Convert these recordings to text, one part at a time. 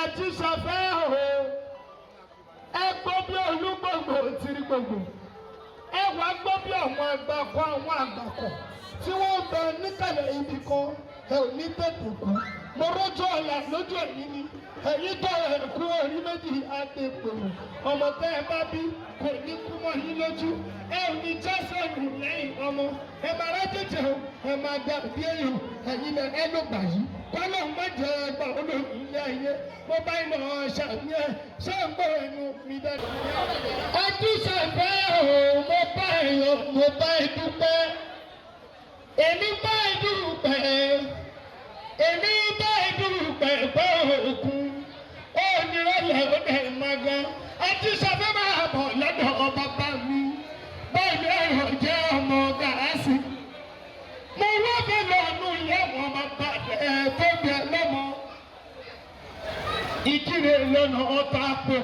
Ajíṣafẹ́ o, ẹ gbọ́ bí olúgbòǹgbò tìrì gbòǹgbò, ẹ wá gbọ́ bí àwọn àgbàkọ, àwọn àgbàkọ tí wọ́n bẹ níkàlẹ̀ ibì kan. Ẹ ò ní tètè kú. Mo rójú ọ̀la lójú ẹ̀yìn ni ẹ̀yìn tó ẹ̀ kú orí méjì àdèpòrò. Ọmọ tẹ́ ẹ bá bí kò ní kú mọ́ yín lójú. Ẹ ò ní jásẹ̀nù lẹ́yìn ọmọ. Ẹ máa rájẹjẹ o, ẹ máa dà bí èèyàn. Ẹ̀yin lẹ ẹ ló gbà yìí kọ́lọ́ má jẹ́ ẹgbà olóyún ilé ayé. Mo bá iná ṣàmì ẹ ṣé ń gbọ́ ẹnu mi dáadáa. Ajíṣafẹ́ o, mo bá ẹ̀yọ̀, mo bá ẹ dúpẹ́, èmi bá ẹ dúpẹ́, èmi bá ẹ dúpẹ́ pé òkun ó nírọ̀lẹ́ ó dẹ̀ máa gan. Ajíṣafẹ́, máa bọ̀ lọ́dọ̀ bàbá mi. Báyìí ni ẹ̀rọ jẹ́ ọmọ gàásì. Mo wá fẹ́ lọ́nu ilé àwọn bàbá ẹ̀ tó bí ẹ lọ́mọ. Ìkírè lọ́nà ọ̀tá pò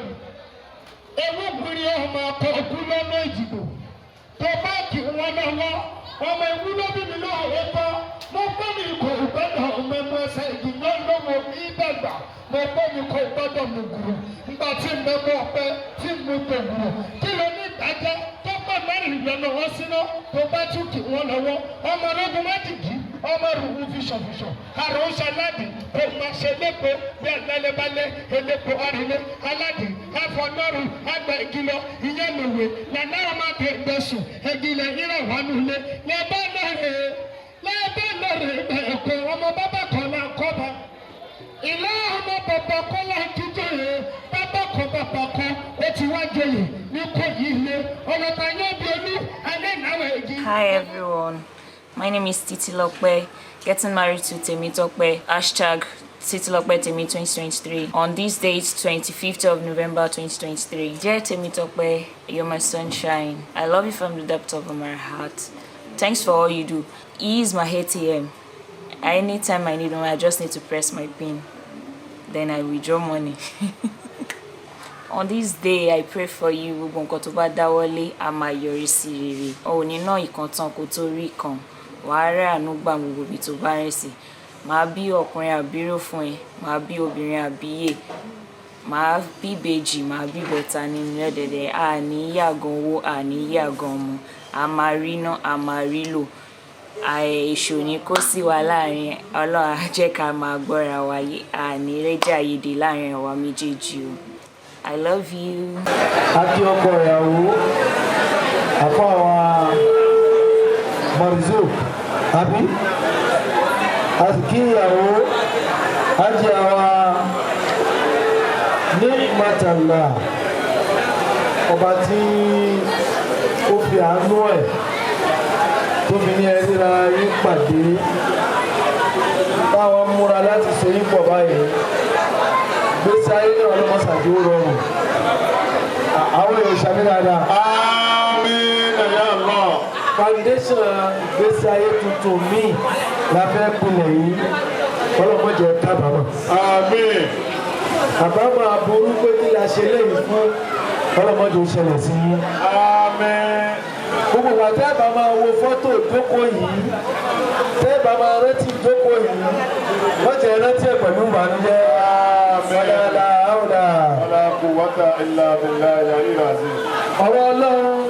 ewúkúrí ọmọ ọkọ̀ òkú lọ́nà ìdìbò tó bá kì wọ́n lọ́wọ́. Ọmọ ewu ló bí mi lọ́wọ́ tọ́. Mo gbọ́ mi kò gbọ́dọ̀ mẹ́mú ẹsẹ̀ ìdùnnú lọ́wọ́ mi dàgbà. Mo gbọ́ mi kò gbọ́dọ̀ mú gùrù nígbà tí mẹ́mú ọ̀pẹ tí mo tó gùrù. Kí ló ní ìdájọ́ tó pọ̀ mẹ́rin lọ́nà wọn síná tó bá tún kì wọ́n lọ́wọ́? Ọmọ ológun má dìgí, ọmọ rúru fíṣọ̀fíṣọ̀ àrùn ṣaláàdì kò má ṣe lépo bí alálẹ́bálẹ́ elépo arìnrìn aládì afọlọ́run àgbà ìkìlọ̀ ìyẹn lòwe lànà ọmọ àgbẹ̀ sùn ẹ̀gìlẹ̀ ìrànwọ́nù lé lẹ́bàá lọ́rẹ̀ lẹ́bàá lọ́rẹ̀ ẹ̀kọ́ ọmọ bàbá kan náà kọ́ bá ìlà ọmọ bàbá kọ́lá kíjòyè bàbá kan bàbá kan ó ti wá joyè ní kò yí ilé ọlọ́pàá yóò bí olú alẹ́ ìnáwó èjì. Hi everyone, my name is Titilope, getting married to Temitope, #TitilopeTemi 2023 on this date, 25th of November 2023. Dear Temitope, you're my sunshine. I love you from the depth of my heart. Thanks for all you do. He is my ATM. Anytime I need money, I just need to press my PIN. Then I withdraw money. On this day, I pray for you. Gbogbo nǹkan tó bá dáwọ́lé a máa yọrí sí rere. O ò ní ná ìkan tán kó tó rí kan. Wàá rí àánú gbà gbogbo ibi tó bá rìn sí. Màá bí ọkùnrin àbíró fún ẹ, màá bí obìnrin àbíyè, màá bí ìbejì, màá bí ìbẹta nínú ọ̀dẹ̀dẹ̀. A ní yàgàn owó, a ní yàgàn ọmọ. A máa rí ná, a máa rí lò. Èṣù ní kó sí wa láàrin. Ọlọ́run á jẹ́ ká máa gbọ́ra wa yé. A ní rédíò àìyedè láàrin àwa méjèèjì o. I love you. Akí ọkọ ìyàwó, àfọ àwọn Marizuk àbí, a sì kí ìyàwó ájì àwa ní màtàlá. Ọba tí ó fi àánú ẹ̀ tó fi ní ẹ ríra yín pàdé, táwọn múra láti so yín pọ̀ báyìí, gbèsè ayé náà ọlọ́mọṣàdé ó rọrùn. Àwọn èèyàn ṣàmì dáadáa. Àmín ya Allah. Foundation ìgbésí ayé tuntun míì la fẹ́ pilẹ̀ yìí. Ọlọ́mọdé kábàámọ̀. Àmín. Àbámọ̀ aburú pé kí la ṣe léyìí fún, ọlọ́mọdé ó ṣẹlẹ̀ sí yín. Àmín. Gbogbo wa, tẹ́ ẹ bá máa wo fọ́tò ìjókòó yìí, tẹ́ ẹ bá máa rántí ìjókòó yìí, wọ́n jẹ́ rántí ẹ̀ pẹ̀lú ìbànújẹ́. Ọ̀dàlà ọ̀dà. Wala quwwata illa billahi al-aliyyil azim. Ọ̀rọ̀ Ọlọ́run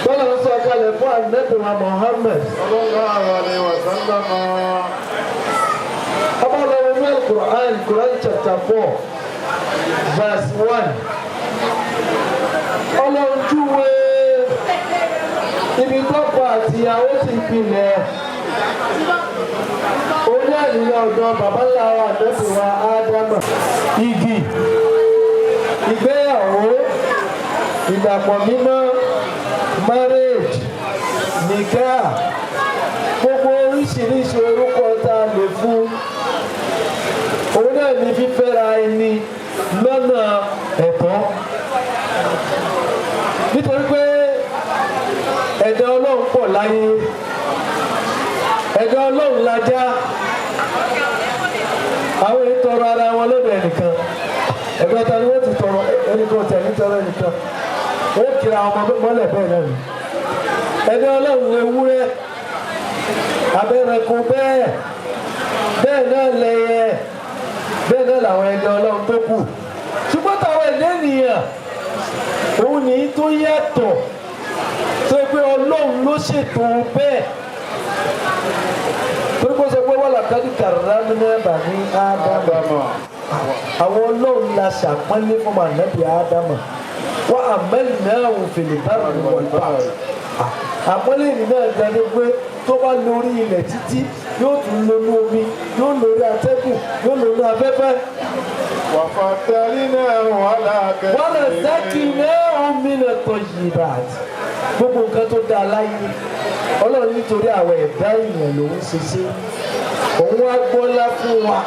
tọ́lá ń sọ kalẹ̀ fún Ànábì wa Muhammad. Sallallahu alayhi wa sallam. Ọba ọlọ́run ní Quran, Quran chapter 4 verse 1, Ọlọ́run júwe ibi tọ́kọ àtìyàwó ti pilẹ̀ orí àníyàn ọ̀dọ̀ bàbá ńlá wa, Ànábì wa Ádámà. Igi ìgbéyàwó, ìdàpọ̀ mímọ́, marriage, nìkẹ́, gbogbo oríṣiríṣi orúkọ tá a lè fún òun náà ní fífẹ́ra ẹni lọ́nà ẹ̀tọ́, nítorí pé ẹ̀dá Ọlọ́run pọ̀ láyé. Ẹ̀dá Ọlọ́run lajá. Àwọn èyí tọrọ ara wọn lọ́dọ̀ ẹnìkan. Ẹ̀gbẹ́ ta ni wọ́n ti tọrọ ẹnìkan? Tẹ̀ ní tọrọ ẹnìkan, wọ́n kiri àwọn ọmọ mọ́lẹ̀. Bẹ́ẹ̀ náà ni ẹ̀dá Ọlọ́run ewúrẹ́, abẹ́rẹ́kọ, bẹ́ẹ̀ bẹ́ẹ̀ náà lẹ́yẹ, bẹ́ẹ̀ náà. Bẹ́ẹ̀ náà làwọn ẹni Ọlọ́run tó kù. Ṣùgbọ́n táwọn ẹ̀dá ènìyàn, òun ní tó yàtọ̀, tó pé Ọlọ́run ló ṣètò bẹ́ẹ̀. Torí kó sọ pé wọ́n làkàdí kàrá nínú ẹ̀bà ní Ádámà. Àwọn Ọlọ́run la ṣàpọ́nlé fún Ànábì Ádámà. Wọ́n àmẹ́lì náà wò fèlè bá mi wọ̀ bá. Àpọ́nlé ìrìn náà jáde pé tó bá lórí ilẹ̀ títí, yóò tún lónú omi, yóò lórí atẹ́gùn, yóò lórí afẹ́fẹ́. وفضلناه على Wọ́n lè sẹ́kì náà mìíràn tó yìí bàt. Gbogbo nǹkan tó dáa láyé, Ọlọ́run nítorí àwọn ẹ̀dá èèyàn lòún ṣe ṣe. Òun wá gbọ́lá fún wa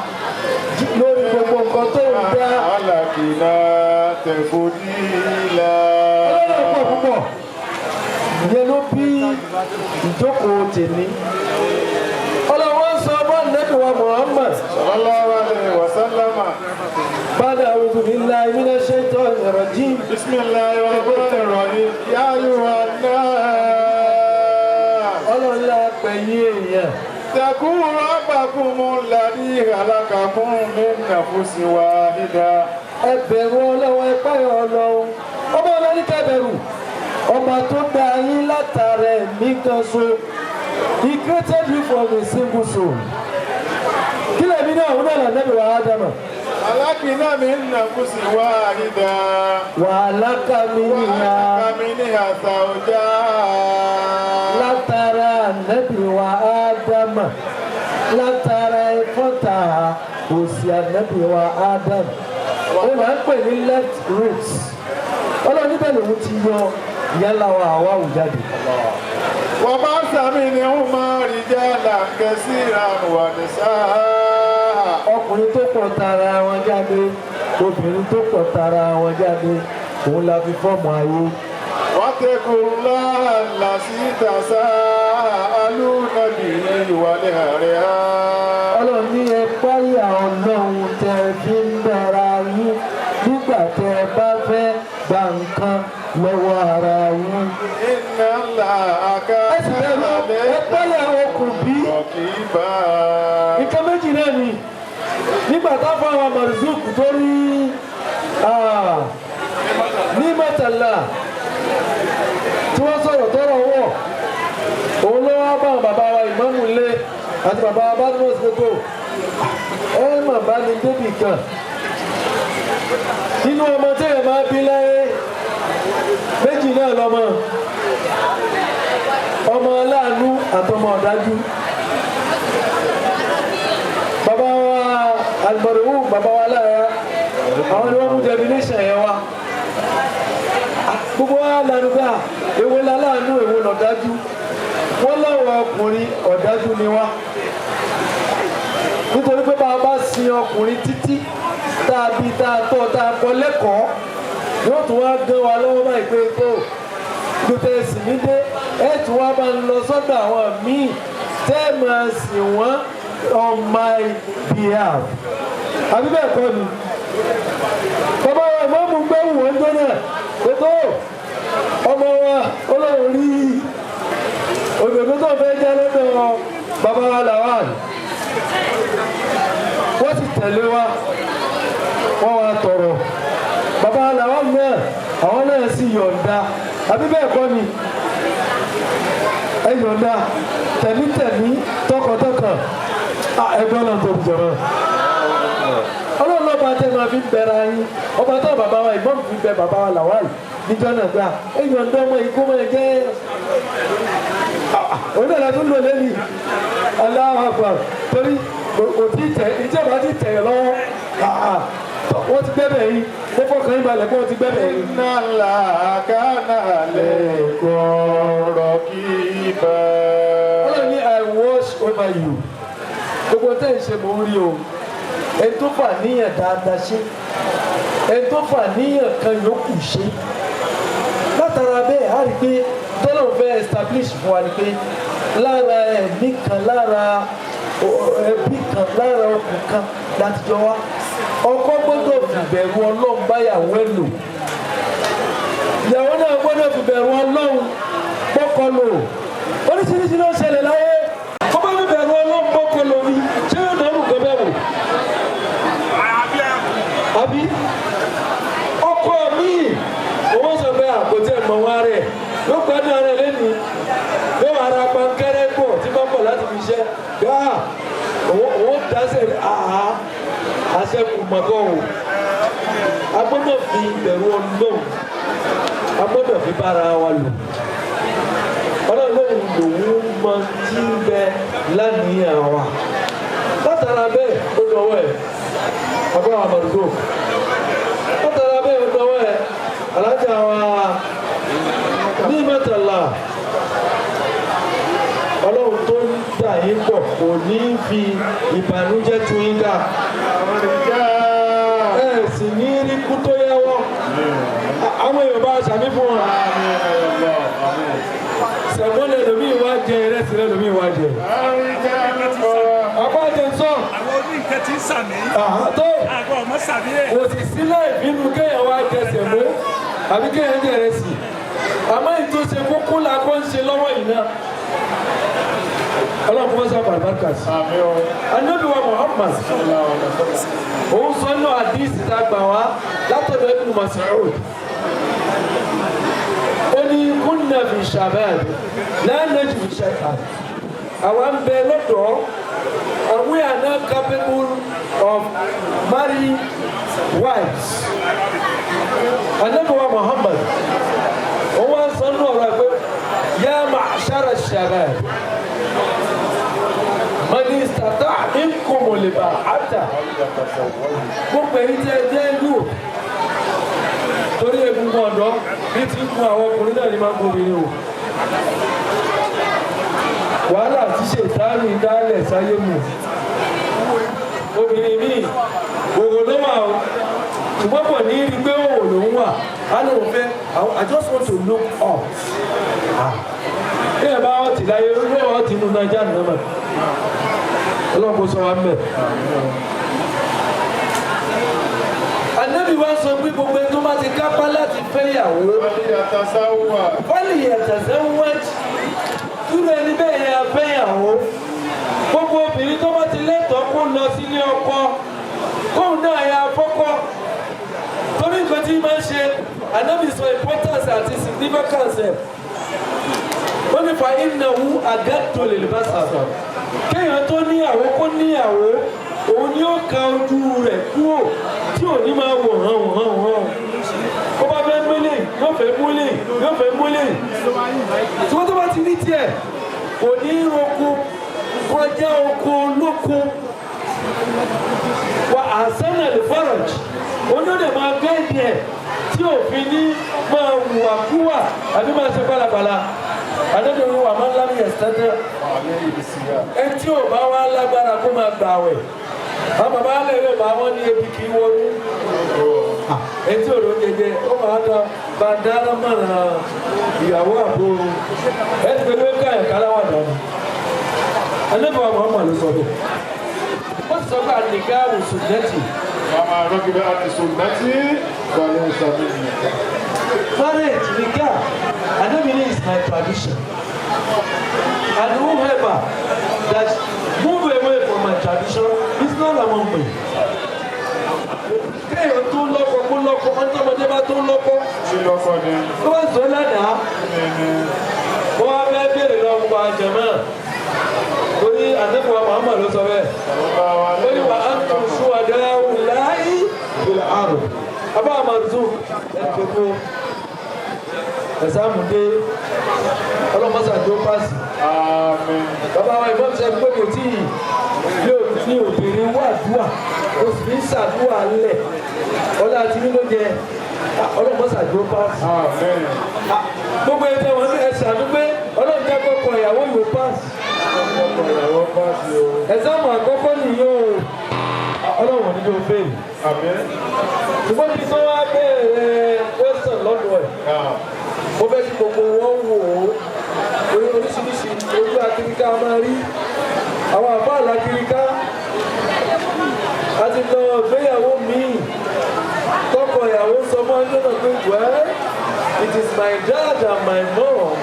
lórí gbogbo nǹkan tó ń dá. خلقنا تفضيلا. Ọlọ́run pọ̀ púpọ̀. Ìyẹn ló bí ìjókòó tèmi. Ọlọ́run sọ bá Ànábì wa Muhammad. صلى الله عليه وسلم. بعد أعوذ بالله من الشيطان الرجيم. بسم الله الرحمن الرحيم. يا أيها الناس. Ọlọ́run la pẹ̀yìn èèyàn. اتقوا ربكم الذي خلقكم من نفس واحدة. Ẹ bẹ̀rù Ọlọ́run, ẹ páyà Ọlọ́run. Ọba ọlọ́run ká bẹ̀rù. Ọba tó dá yín látara ẹ̀mí kan so. He created you from a single soul. Kí lèmi náà, òun náà lànà ìwà Ádámà. خلقنا من نفس واحدة. Wàhálà kàmí nìyà. وخلق منها زوجها. Látara ànábì wa Ádámà, látara ẹ̀fọ́ta òsì ànábì wa Ádámà, ó máa ń pè ní left roots. Ọlọ́run níbẹ̀ lòun ti yọ ìyálà wa Háwà jáde. وبث منهما رجالا كثيرا ونساء. Ọkùnrin tó pọ̀ tara wọn jáde, obìnrin tó pọ̀ tara wọn jáde, òun la fi form ayé. واتقوا الله الذي تساءلون به والأرحام. Ọlọ́run ní ẹ páyà Ọlọ́run tẹ́ ẹ fi ń bẹ̀rẹ̀ ayé nígbà tẹ́ ẹ bá fẹ́ gba nǹkan lọ́wọ́ ara yín. إن الله Ẹ sì كان bẹ̀rù, ẹ páyà okùn bí. رقيبا. Nǹkan méjì náà ni nígbà táwọn àwọn Marzuq tó rí ní mẹ́tàlá tí wọ́n sọ̀rọ̀ tọ́rọ̀ wọ̀, òun ló wá bá àwọn bàbá wa ìmáàmù lé àti bàbá wa Badmus gbogbo ẹ mà bá ní débì kan nínú ọmọ téèyàn máa bí láyé, méjì náà lọ́mọ, ọmọ aláàánú àtọmọ ọ̀dájú. Bàbá wa alimọ̀rẹ̀wò, bàbá wa lára, àwọn ni wọ́n mú definition yẹn wá. Gbogbo wa lanu gbà, èwo la láàánú, èwo lọ̀dájú? Wọ́n láwọn ọkùnrin, ọ̀dájú ni wá, nítorí pé bá a bá sin ọkùnrin títí, tá a bí, tá a tọ́, tá a kọ́ lẹ́kọ̀ọ́, yóò tún wá gán wa lọ́wọ́ báyìí pé tó gbẹtẹ sì mí dé, ẹ tún wá bá ń lọ sọ́dọ̀ àwọn míì tẹ́ ẹ máa sìn wọ́n on my behalf, àbí bẹ́ẹ̀ kọ́ ni? Bàbá wa ìmọ̀ọ́mù gbẹ́wò wọ́n jọ náà ètò ọmọ wa Ọlọ́run rí òdòdó tó fẹ́ jẹ́ lọ́dọ̀ bàbá wa Lawal. Wọ́n sì tẹ̀lé wa, wọ́n wá tọrọ. Bàbá wa Lawal náà, àwọn náà sì yọ̀ǹda, àbí bẹ́ẹ̀ kọ́ ni? Ẹ yọ̀ǹda tẹ̀mítẹ̀mí, tọkàntọkàn. Ẹgbẹ́ náà tó ń jọrọ, Ọlọ́run lọ́ba tẹ́ máa fi bẹ̀rẹ̀ ayé, ọba tó bàbá wa ìbọn fi bẹ bàbá wa Lawal níjọ́ náà gbà, ẹ yọ̀ǹda ọmọ yìí kó máa jẹ́ òun náà tún lò lẹ́nu. Allahu Akbar. Torí kò tí tẹ ìjọba ti tẹ̀ lọ́wọ́, wọ́n ti gbẹ́bẹ̀ yín. Ó fọkàn yín balẹ̀ kó wọ́n ti gbẹ́bẹ̀ yín. إن الله كان عليكم رقيبا. Ọlọ́run ní I watch over you. Gbogbo tẹ́ ń ṣe, mò ń rí o. Ẹni tó fà níyàn dáadáa ṣe, ẹni tó fà níyàn kan yòókù ṣe. Látara bẹ́ẹ̀, á rí i pé tọ́lọ́run fẹ́ establish fún wa ni pé lára ẹ̀mí kan, lára ẹbí kan, lára okùn kan láti jọ wá. Ọkọ gbọ́dọ̀ fìbẹ̀rù Ọlọ́run báyàwó ẹ̀ lò, ìyàwó náà gbọ́dọ̀ fìbẹ̀rù Ọlọ́run bọ́kọ lò. Oríṣiríṣi ló ń ṣẹlẹ̀ láyé. Kó bá fìbẹ̀rù Ọlọ́run bọ́kọ lò ní, ṣé yóò dánwò kan bẹ́ẹ̀ wò? dáṣẹ àhá àṣẹ kò mọ̀kọ́ o. A gbọ́dọ̀ fi ìbẹ̀rù Ọlọ́run, a gbọ́dọ̀ fi bára wa lò. Ọlọ́run lòun mọ tí ń bẹ lánìyàn wa. Látara bẹ́ẹ̀ ó dọwọ́ ẹ̀, bàbá wa mọ̀lúkò. Látara bẹ́ẹ̀ ó dọwọ́ ẹ̀, alájà wa ní mẹ́tàlá. Ọlọ́run tó ń dà yín pọ̀ kò ní fi ìbànújẹ́ tú yín ká. Ẹ sì ní rí kú tó yáwọ́. Àwọn èèyàn bá ṣàmì fún wọn. Sẹ̀mọ́ lẹ́lòmíì wá jẹ, ìrẹsì lẹ́lòmíì wá jẹ. Àbá jẹ sọ. Àwọn oníǹkan tí ń sàmì. Tó Àgọ́ ọmọ sàmì ẹ̀. kò sì sílẹ̀ ìbínú kéèyàn wá jẹ sẹ̀mọ́ àbí kéèyàn jẹ ìrẹsì. Àmọ́ ètò ṣe kókó la kó ń ṣe lọ́wọ́ yìí náà. Ọlọ́run kò sọ àbàrùbáríkà sí. Ànábì wa Muhammad òun sọ nínú àdìsí tá a gbà wá látọ̀dọ̀ Ibn Mas'ud. Ó ní kunna fi shabab la najidu shay'an. Àwa ń bẹ lọ́dọ̀ọ́ and we are not capable of marrying wives. Ànábì wa Muhammad òun wá sọ nínú ọ̀rọ̀ ẹ̀ pé ya ma'shara shabab man istata'a minkumul ba'ata. Gbogbo èyí tí ẹ jẹ́ lù torí egungun ọ̀dọ́ ní ti ń kun àwọn ọkùnrin náà ní máa ń kun obìnrin o. Wàhálà tí ṣètánì dálẹ̀ sáyé mu. Obìnrin míì òwò ló wà o, ṣùgbọ́n kò ní rí pé òwò ló ń wà. Á lóun fẹ́, I just want to look up. Bí ẹ bá ọtí láyé, yóò ọtí nínú Naija nìyẹn mọ̀. Ọlọ́run kò sọ wa ń bẹ̀. Ànábì wa sọ pé gbogbo ẹni tó bá ti kápá láti fẹ́yàwó, wọ́n lè yàtọ̀ wẹ́t dúró ẹni bẹ́ẹ̀ yẹn fẹ́yàwó. Gbogbo obìnrin tó bá ti lẹ́tọ̀ọ́ kó lọ sílé ọkọ, kóun náà yà fọ́kọ. Torí nǹkan tí máa ń ṣe, Ànábì sọ importance àti significance ẹ̀. Ó ní fa innahu agaddu lil basar. Kéèyàn tó níyàwó kó níyàwó, òun ni ó ka ojú rẹ̀ kúrò tí ò ní máa wò hàn hàn hàn. Ó bá fẹ́ múlẹ̀, yóò fẹ́ múlẹ̀, yóò fẹ́ múlẹ̀. Tí wọ́n tó bá ti ní tiẹ̀, kò ní roko kọjá oko olóko. Wa ahsana lil faraj. Oní máa gẹ́ẹ̀dì ẹ̀ tí òfin ní máa wùwàkúwà àbí máa ṣe pálapàla. Adédọ̀rọ̀ wà máa ń lámì ẹ̀sítẹ́tẹ́. Ẹ tí ò bá wá lágbára kó máa gbààwẹ̀. Àwọn bàbá alẹ́ yóò bá wọn ní ebi kì í wọnú. Etí òrò jẹjẹ ó máa dán bá dáná mọ̀nà ìyàwó àbúrò. Ẹ ti pẹ̀lú ká ẹ̀ka láwà dànù. Ànábì wa Muhammad ló sọ bẹ́ẹ̀. Ó sì sọ pé àníká sunnati. وما رغب عن سنتي فليس مني. Marriage, nikah, Ànábì ní is my tradition. And whoever that move away from my tradition is not among me. Kéèyàn tó lọ́kọ kó lọ́kọ, wọ́n tó ọmọdé bá tó lọ́kọ. Ṣé lọ́kọ ni? Ó bá sọ lánàá, wọ́n á fẹ́ béèrè lọ́wọ́ pa jẹ̀mọ́. Torí Ànábì wa Muhammad ló sọ bẹ́ẹ̀. Ó ní wa antum shuhada'u llahi fil ard. Abá Marzu ẹ̀ tó ẹ̀sàmù dé ọlọ́mọsà tó pàṣẹ. Àmín. Bàbá wa ìbọn ṣe pé kò tí ì yóò ní obìnrin wà dùà, ó sì ní sàdúà lẹ̀. Ọlá àti nínú jẹ ọlọ́mọsà tó pàṣẹ. Àmín. Gbogbo ẹgbẹ́ wọn ní ẹ̀sà ló pé Ọlọ́run jẹ́ kọ́kọ́ ìyàwó yóò pàṣẹ. Ọkọ ìyàwó bá sí o. Ẹ̀sàmù àkọ́kọ́ nìyó Ọlọ́run ò ní tó fèèrè. Àmín. Ṣùgbọ́n kí tó wá bẹ̀rẹ̀ wẹ́sàn lọ́dọ̀ ẹ̀. Mo fẹ́ kí gbogbo wọn wò ó orí oríṣiríṣi ojú akirika máa rí àwọn àbá àlàkirika a ti lọ ìgbéyàwó míì tọkọ ìyàwó sọ fún ọjọ́ náà pé, "Well, it is my dad and my mom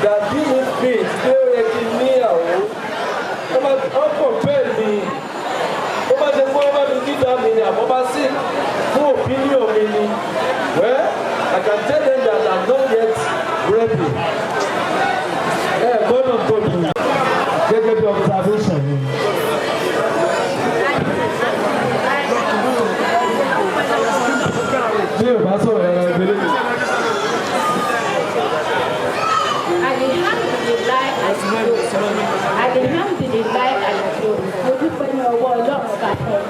that give me faith pé ó yẹ kí n níyàwó." Wọ́n compel mi, ó bá ṣe pé wọ́n bá mi dídá mi ni àmọ́ bá sí fún opinion mi ni. Well, I can tell them that I'm not yet ready. Ẹ gbọ́dọ̀ tóbi gẹ́gẹ́ bí observation mi.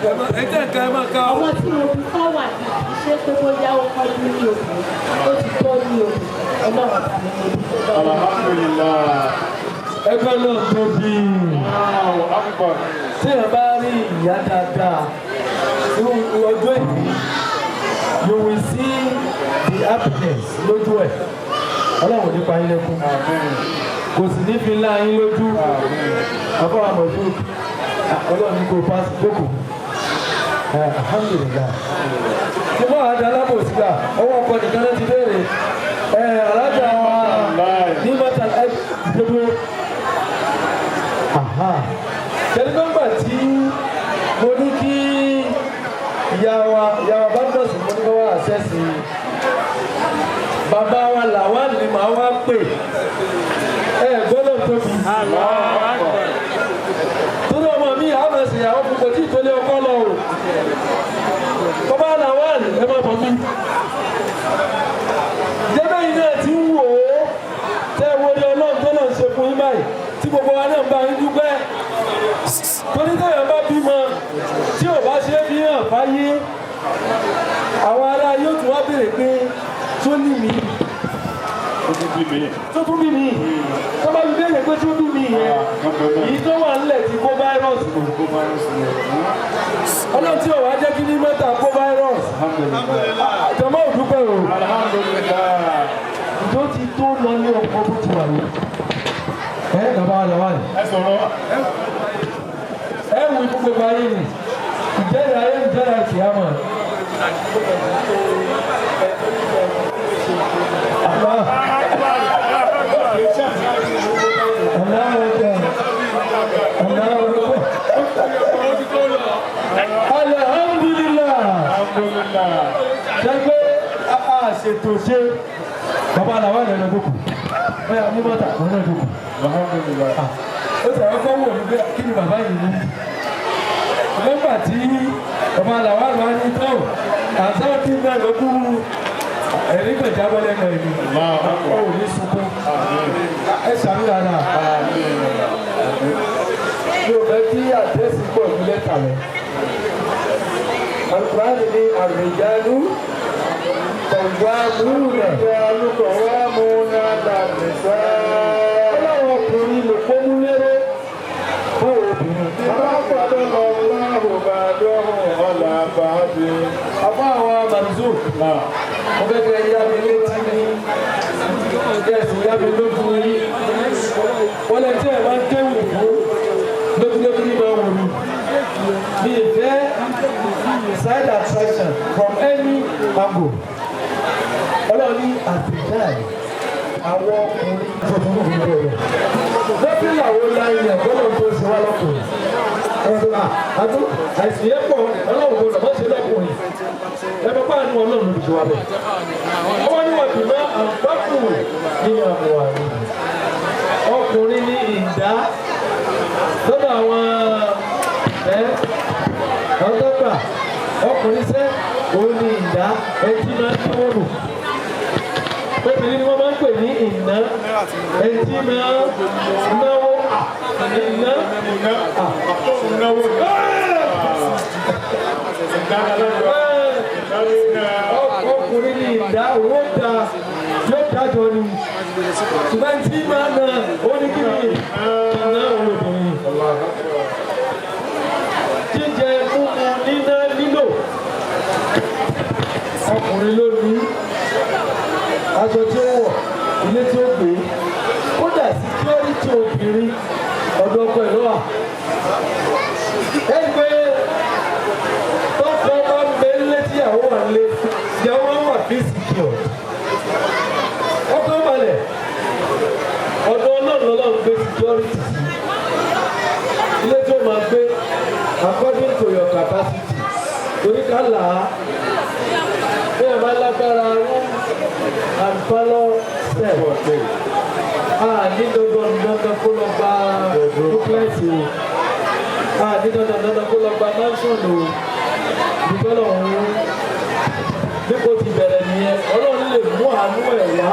Ẹ tẹ̀ ká ẹ máa ká o. Ọmọ tí mo fi fáwà ní kì í ṣe pé bóyá ó kọjú ní obìnrin, ó ti tọ́ ní obìnrin. Ọlọ́run bá mi, mo dúpẹ́ lọ́wọ́. Alhamdulillah. Ẹgbẹ́ náà tóbi. Allahu Akbar. Tí ẹ bá rí ìyá dáadáa ní ọjọ́ ìbí, you will see the happiness lójú ẹ̀. Ọlọ́run nípa yín lẹ́kún. Kò sì ní fi ńlá yín lójú. Àbọ̀ àmọ̀jú Ọlọ́run ní kò pass jókòó. Alhamdulillah. Mo máa da alábòsí gbà ọwọ́ ọkọ nìkan náà ti béèrè. Alájà wa ní mọ́tà ẹ gbogbo. Tẹlifíńgbà tí mo ní kí ìyá wa Badmus, mo ní kó wá àṣẹ́sì bàbá wa làwọn ni màá wá pè ẹ gbọ́dọ̀ tóbi. Torí ọmọ mi àmọ̀ sí ìyàwó fún kò tí ì tó lé ọkọ lọ o. Bàbá làwọn ẹ má bọ̀ mí. Jẹ́bẹ́ yìí náà ti ń wò ó tẹ́ ẹ wo ni Ọlọ́run tó náà ṣe fún yín báyìí tí gbogbo wa náà ń bá yín dúpẹ́. Torí téèyàn bá bímọ tí ò bá ṣe é fi hàn fáyé, àwọn ará yóò tún wá béèrè pé tó ní mi Ó tún bí mi. tó tún bí mi, tó bá fi béèrè pé tó bí mi yẹn, èyí tó wà nílẹ̀ ti kó fáírọ́ọ̀sì. Kó fáírọ́ọ̀sì lọ. Ọlọ́run tí ò wá jẹ́ kí ní mẹ́ta kó fáírọ́ọ̀sì. Àjọmọ́ ò dúpẹ́ o. Alhamdulillah. Ìjọ ti tó lọ ní ọkọ̀ bó ti wà yìí. Ẹ bàbá wa làwọn yìí. Ẹ sọ̀rọ̀. Ẹ wù ikú gbogbo ayé ni. Ìjẹ́rìí ayé, ìjẹ́rìí àkìyámọ̀. Allah. Allahu Akbar. Allahu Akbar. Alhamdulillah. Alhamdulillah. Ṣé pé a ṣètò ṣe bàbá làwọn ẹ̀rọ lọ́dọ̀kù. Bóyá ní mọ́tà àwọn náà dọ̀kù. Alhamdulillah. Ó ti àwọn kan wò ní pé kí ni bàbá yìí ní. Nígbà tí bàbá làwọn àlọ́ ní tó àtàwọn tí náà ló kú, ẹ̀rí kan jábọ́ lẹ́nu ẹ̀mí. Allahu Ó Akbar. ò ní sunkún. Ẹ ṣàmì rárá. Mi ò fẹ́ kí àdírẹ́sì pọ̀ ju lẹ́tà lọ. Alukurani ní àrùjáde kọ̀wámúnà. Rijalu qawwamuna 'ala an-nisaa. Ọlọ́run ọkùnrin lè fọ́nú léré fún obìnrin. Bima faddala Allahu ba'dahum 'ala ba'din. Àbá àwọn Marzuk, Náà. mo fẹ́ kẹ́ yá mi létí ní kẹ́sì yá mi lójú yín. Wọ́n lẹ tí ẹ̀ máa ń kéwù fún lójúlójú ní máa wò mí. Mi ì fẹ́ side attraction from any angle. Ọlọ́run ní àtìjáì àwọn ọkùnrin tó fún mi bẹ̀rẹ̀. Lọ́bíyàwó láyé ẹ̀ gbọ́dọ̀ tó ṣe wá lọ́kùnrin. Ẹ̀sùn àtú àìsàn yẹn pọ̀, Ọlọ́run gbọ́dọ̀ má ṣe lọ́kùnrin. Ẹ̀fọ́ pàánù Ọlọ́run ló fi ṣe wá bẹ̀. Wọ́n ní wọ́n bìmọ̀ àǹfààkù nínú àbúwà ni. Ọkùnrin ní ìdá lọ́dọ̀ àwọn ẹ̀ ọ̀dọ́gba ọkùnrin sẹ́ òun ní ìdá ẹtí máa ń náwó nù. Obìnrin ni wọ́n máa ń pè ní ìná ẹtí máa ń náwó ìná. Náwó ni. Ọkùnrin ní ìdá, owó da yóò dájọ́ ni, ṣùgbọ́n tí máa na oníkìní ìná obìnrin. Jíjẹ mímu, níná, lílò, ọkùnrin ló ní. Aṣọ tí ó wọ̀, ilé tí ó gbé, kódà security obìnrin, ọ̀dọ̀ ọkọ ẹ̀ ló wà. Ẹni pé tọkọ bá ń bẹ nílé tí ìyàwó wà nílé, ìyàwó máa ń wà bí secure, ọkọ balẹ̀. Ọ̀dọ̀ Ọlọ́run lọ́lọ́run gbé security sí. Ilé tí ó máa gbé according to your capacity, torí ká là á bí ẹ máa lágbára room and parlour set, a ní dandan dandan kó lọ gba duplex o, a ní dandan dandan kó lọ gba mansion o. Ìgbọ́dọ̀ ọ̀hún bí kò ti bẹ̀rẹ̀ nìyẹn, Ọlọ́run lè mú àánú ẹ̀ wá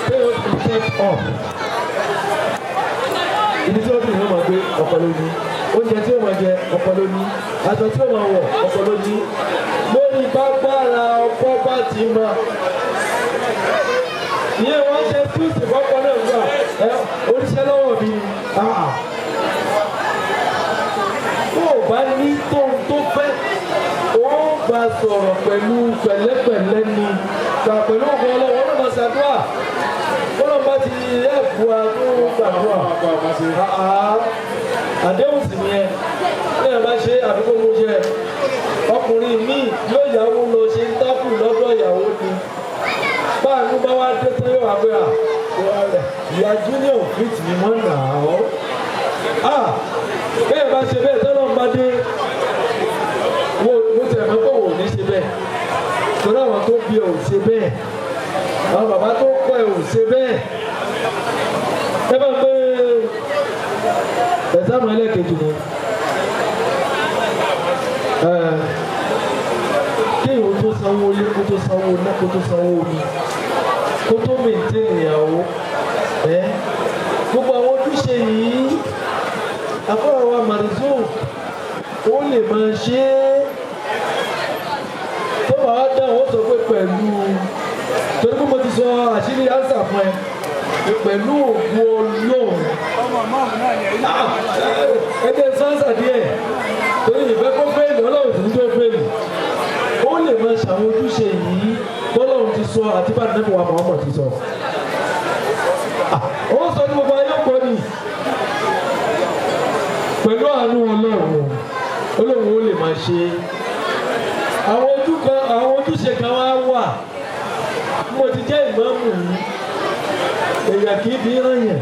pé ó ti take up ibi tí ó fi hàn máa gbé ọkọ lójú. Oúnjẹ tí ó máa jẹ, ọkọ ló ní. Aṣọ tí ó máa wọ̀, ọkọ ló ní. Lórí bágbára ọkọ bá ti mọ. Ìyẹn wọ́n ṣe túùsì fọ́kọ náà gbà ẹ oníṣẹ́ lọ́wọ́ mi. Tó o bá ní tóun tó fẹ́, ó bá sọ̀rọ̀ pẹ̀lú pẹ̀lẹ́pẹ̀lẹ́ ni. Gbà pẹ̀lú ògùn ọlọ́wọ́ ọlọ́mọ máa ṣàdúrà. Bọ́lá bá ti ẹ̀fọ́ àdúrà gbàdúrà. Àdéhùn sì ni ẹ. Bí ẹ bá ṣe àfikún mú jẹ, ọkùnrin míì yóò yàwó lọ ṣe ń tákù lọ́dọ̀ ìyàwó ni. Báàánú bá wá dé tán yóò wá pé à ìyá junior fit ni wọ́n nà ọ́. Bí ẹ bá ṣe bẹ́ẹ̀ tọ́lọ́ ń bá dé, mo tẹ̀ mọ́ pé wò ní ṣe bẹ́ẹ̀. Torí àwọn tó bí ẹ ò ṣe bẹ́ẹ̀. Àwọn bàbá tó kọ́ ẹ ò ṣe bẹ́ẹ̀. Ẹ bá ń gbé ẹ̀sáàmù ẹlẹ́ẹ̀kejì ni. Kéèyàn tó sanwó ilé, kó tó sanwó iná, kó tó sanwó omi, kó tó mèntè ìyàwó. Gbogbo àwọn ojúṣe yìí, àfọwọ́ wa Marzouk, ó lè máa ṣe é. Tó bá wá dáhùn, ó sọ pé pẹ̀lú torí pé mo ti sọ àṣírí ánsà fún ẹ pẹ̀lú ògùn Ọlọ́run. Ẹ jẹ́ sánsà díẹ̀ torí ìfẹ́ kó fẹ́ẹ̀lì Ọlọ́run sì ní tó fẹ́ẹ̀lì. Ó lè máa ṣàwọn ojúṣe yìí bọ́lọ́run ti sọ àti bá nẹ́bù wa Muhammad ti sọ. Ó sọ ní gbogbo ayé kọ́ ni pẹ̀lú àánú Ọlọ́run Ọlọ́run ó lè máa ṣe. Àwọn ojúṣe kan wá wà. Mo ti jẹ́ ìmáàmù yìí, èèyàn kì í fi rán yàn.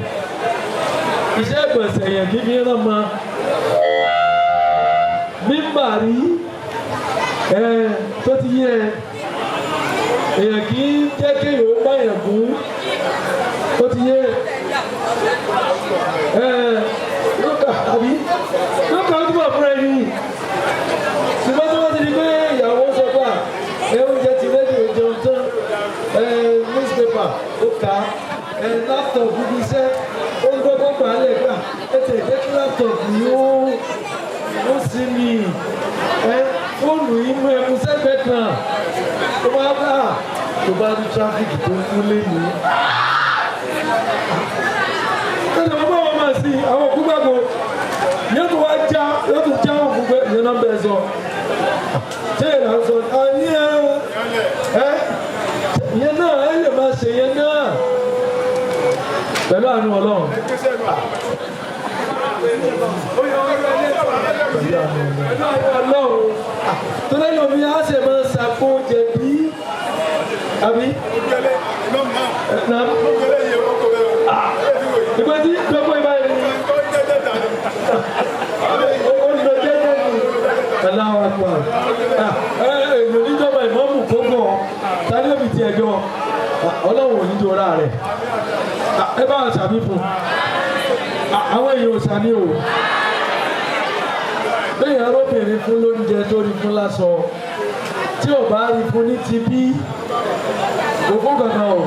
Iṣẹ́ ìgbọ̀nsẹ̀ èèyàn kì í fi rán ma. Mímbà rí ẹ tó ti yé ẹ, èèyàn kì í jẹ́ kéèyàn ó bá yàn kú. Ó ti yé ẹ lókà àbí lókà ó túbọ̀ fúnra ẹni. Ṣùgbọ́n tí wọ́n ti di pé ìyàwó sọ pé ẹ oúnjẹ ti rẹ́dí òjòun tán, ẹ newspaper ó kà á, ẹ laptop ibi iṣẹ́ ó ń gbọ́gbọ́ gbà á lẹ̀ gbà ẹ tẹ̀ jẹ́ kí laptop yìí ó sì mí ẹ fóònù yìí mú ẹmu sẹ́gbẹ̀ẹ́ kan tó bá bá tó bá ní tráfíkì tó ń kú lẹ́yìn. Ṣé bàbá wọn máa sí àwọn òkú gbàgbọ́ yóò tún wá já yóò tún já òkú gbẹ ìyẹn náà bẹ́ẹ̀ sọ. Ṣé ìlànà sọ àní ẹ ẹ ìyẹn náà ẹ lè máa ṣe ìyẹn náà pẹ̀lú àánú Ọlọ́run. Pẹ̀lú àánú Ọlọ́run tó lẹ́yìn omi á ṣe máa ṣàkó jẹ̀bi àbí. Ìgbà tí gbogbo ìbá yẹn ni ó lọ jẹ́jẹ́ ni Allahu Akbar. Èèyàn oníjọba ìmọ̀ọ́mù kó bọ̀ tani òbí tiẹ̀ jọ Ọlọ́run ò ní jọ ra rẹ̀. Ẹ bá wa sàmì fún àwọn èèyàn ò sàmì o. Bẹ́ẹ̀ arọ́bìnrin fún lóúnjẹ tó rí fún lásọ tí ò bá rí fún ní ti bí kò fún kankan o.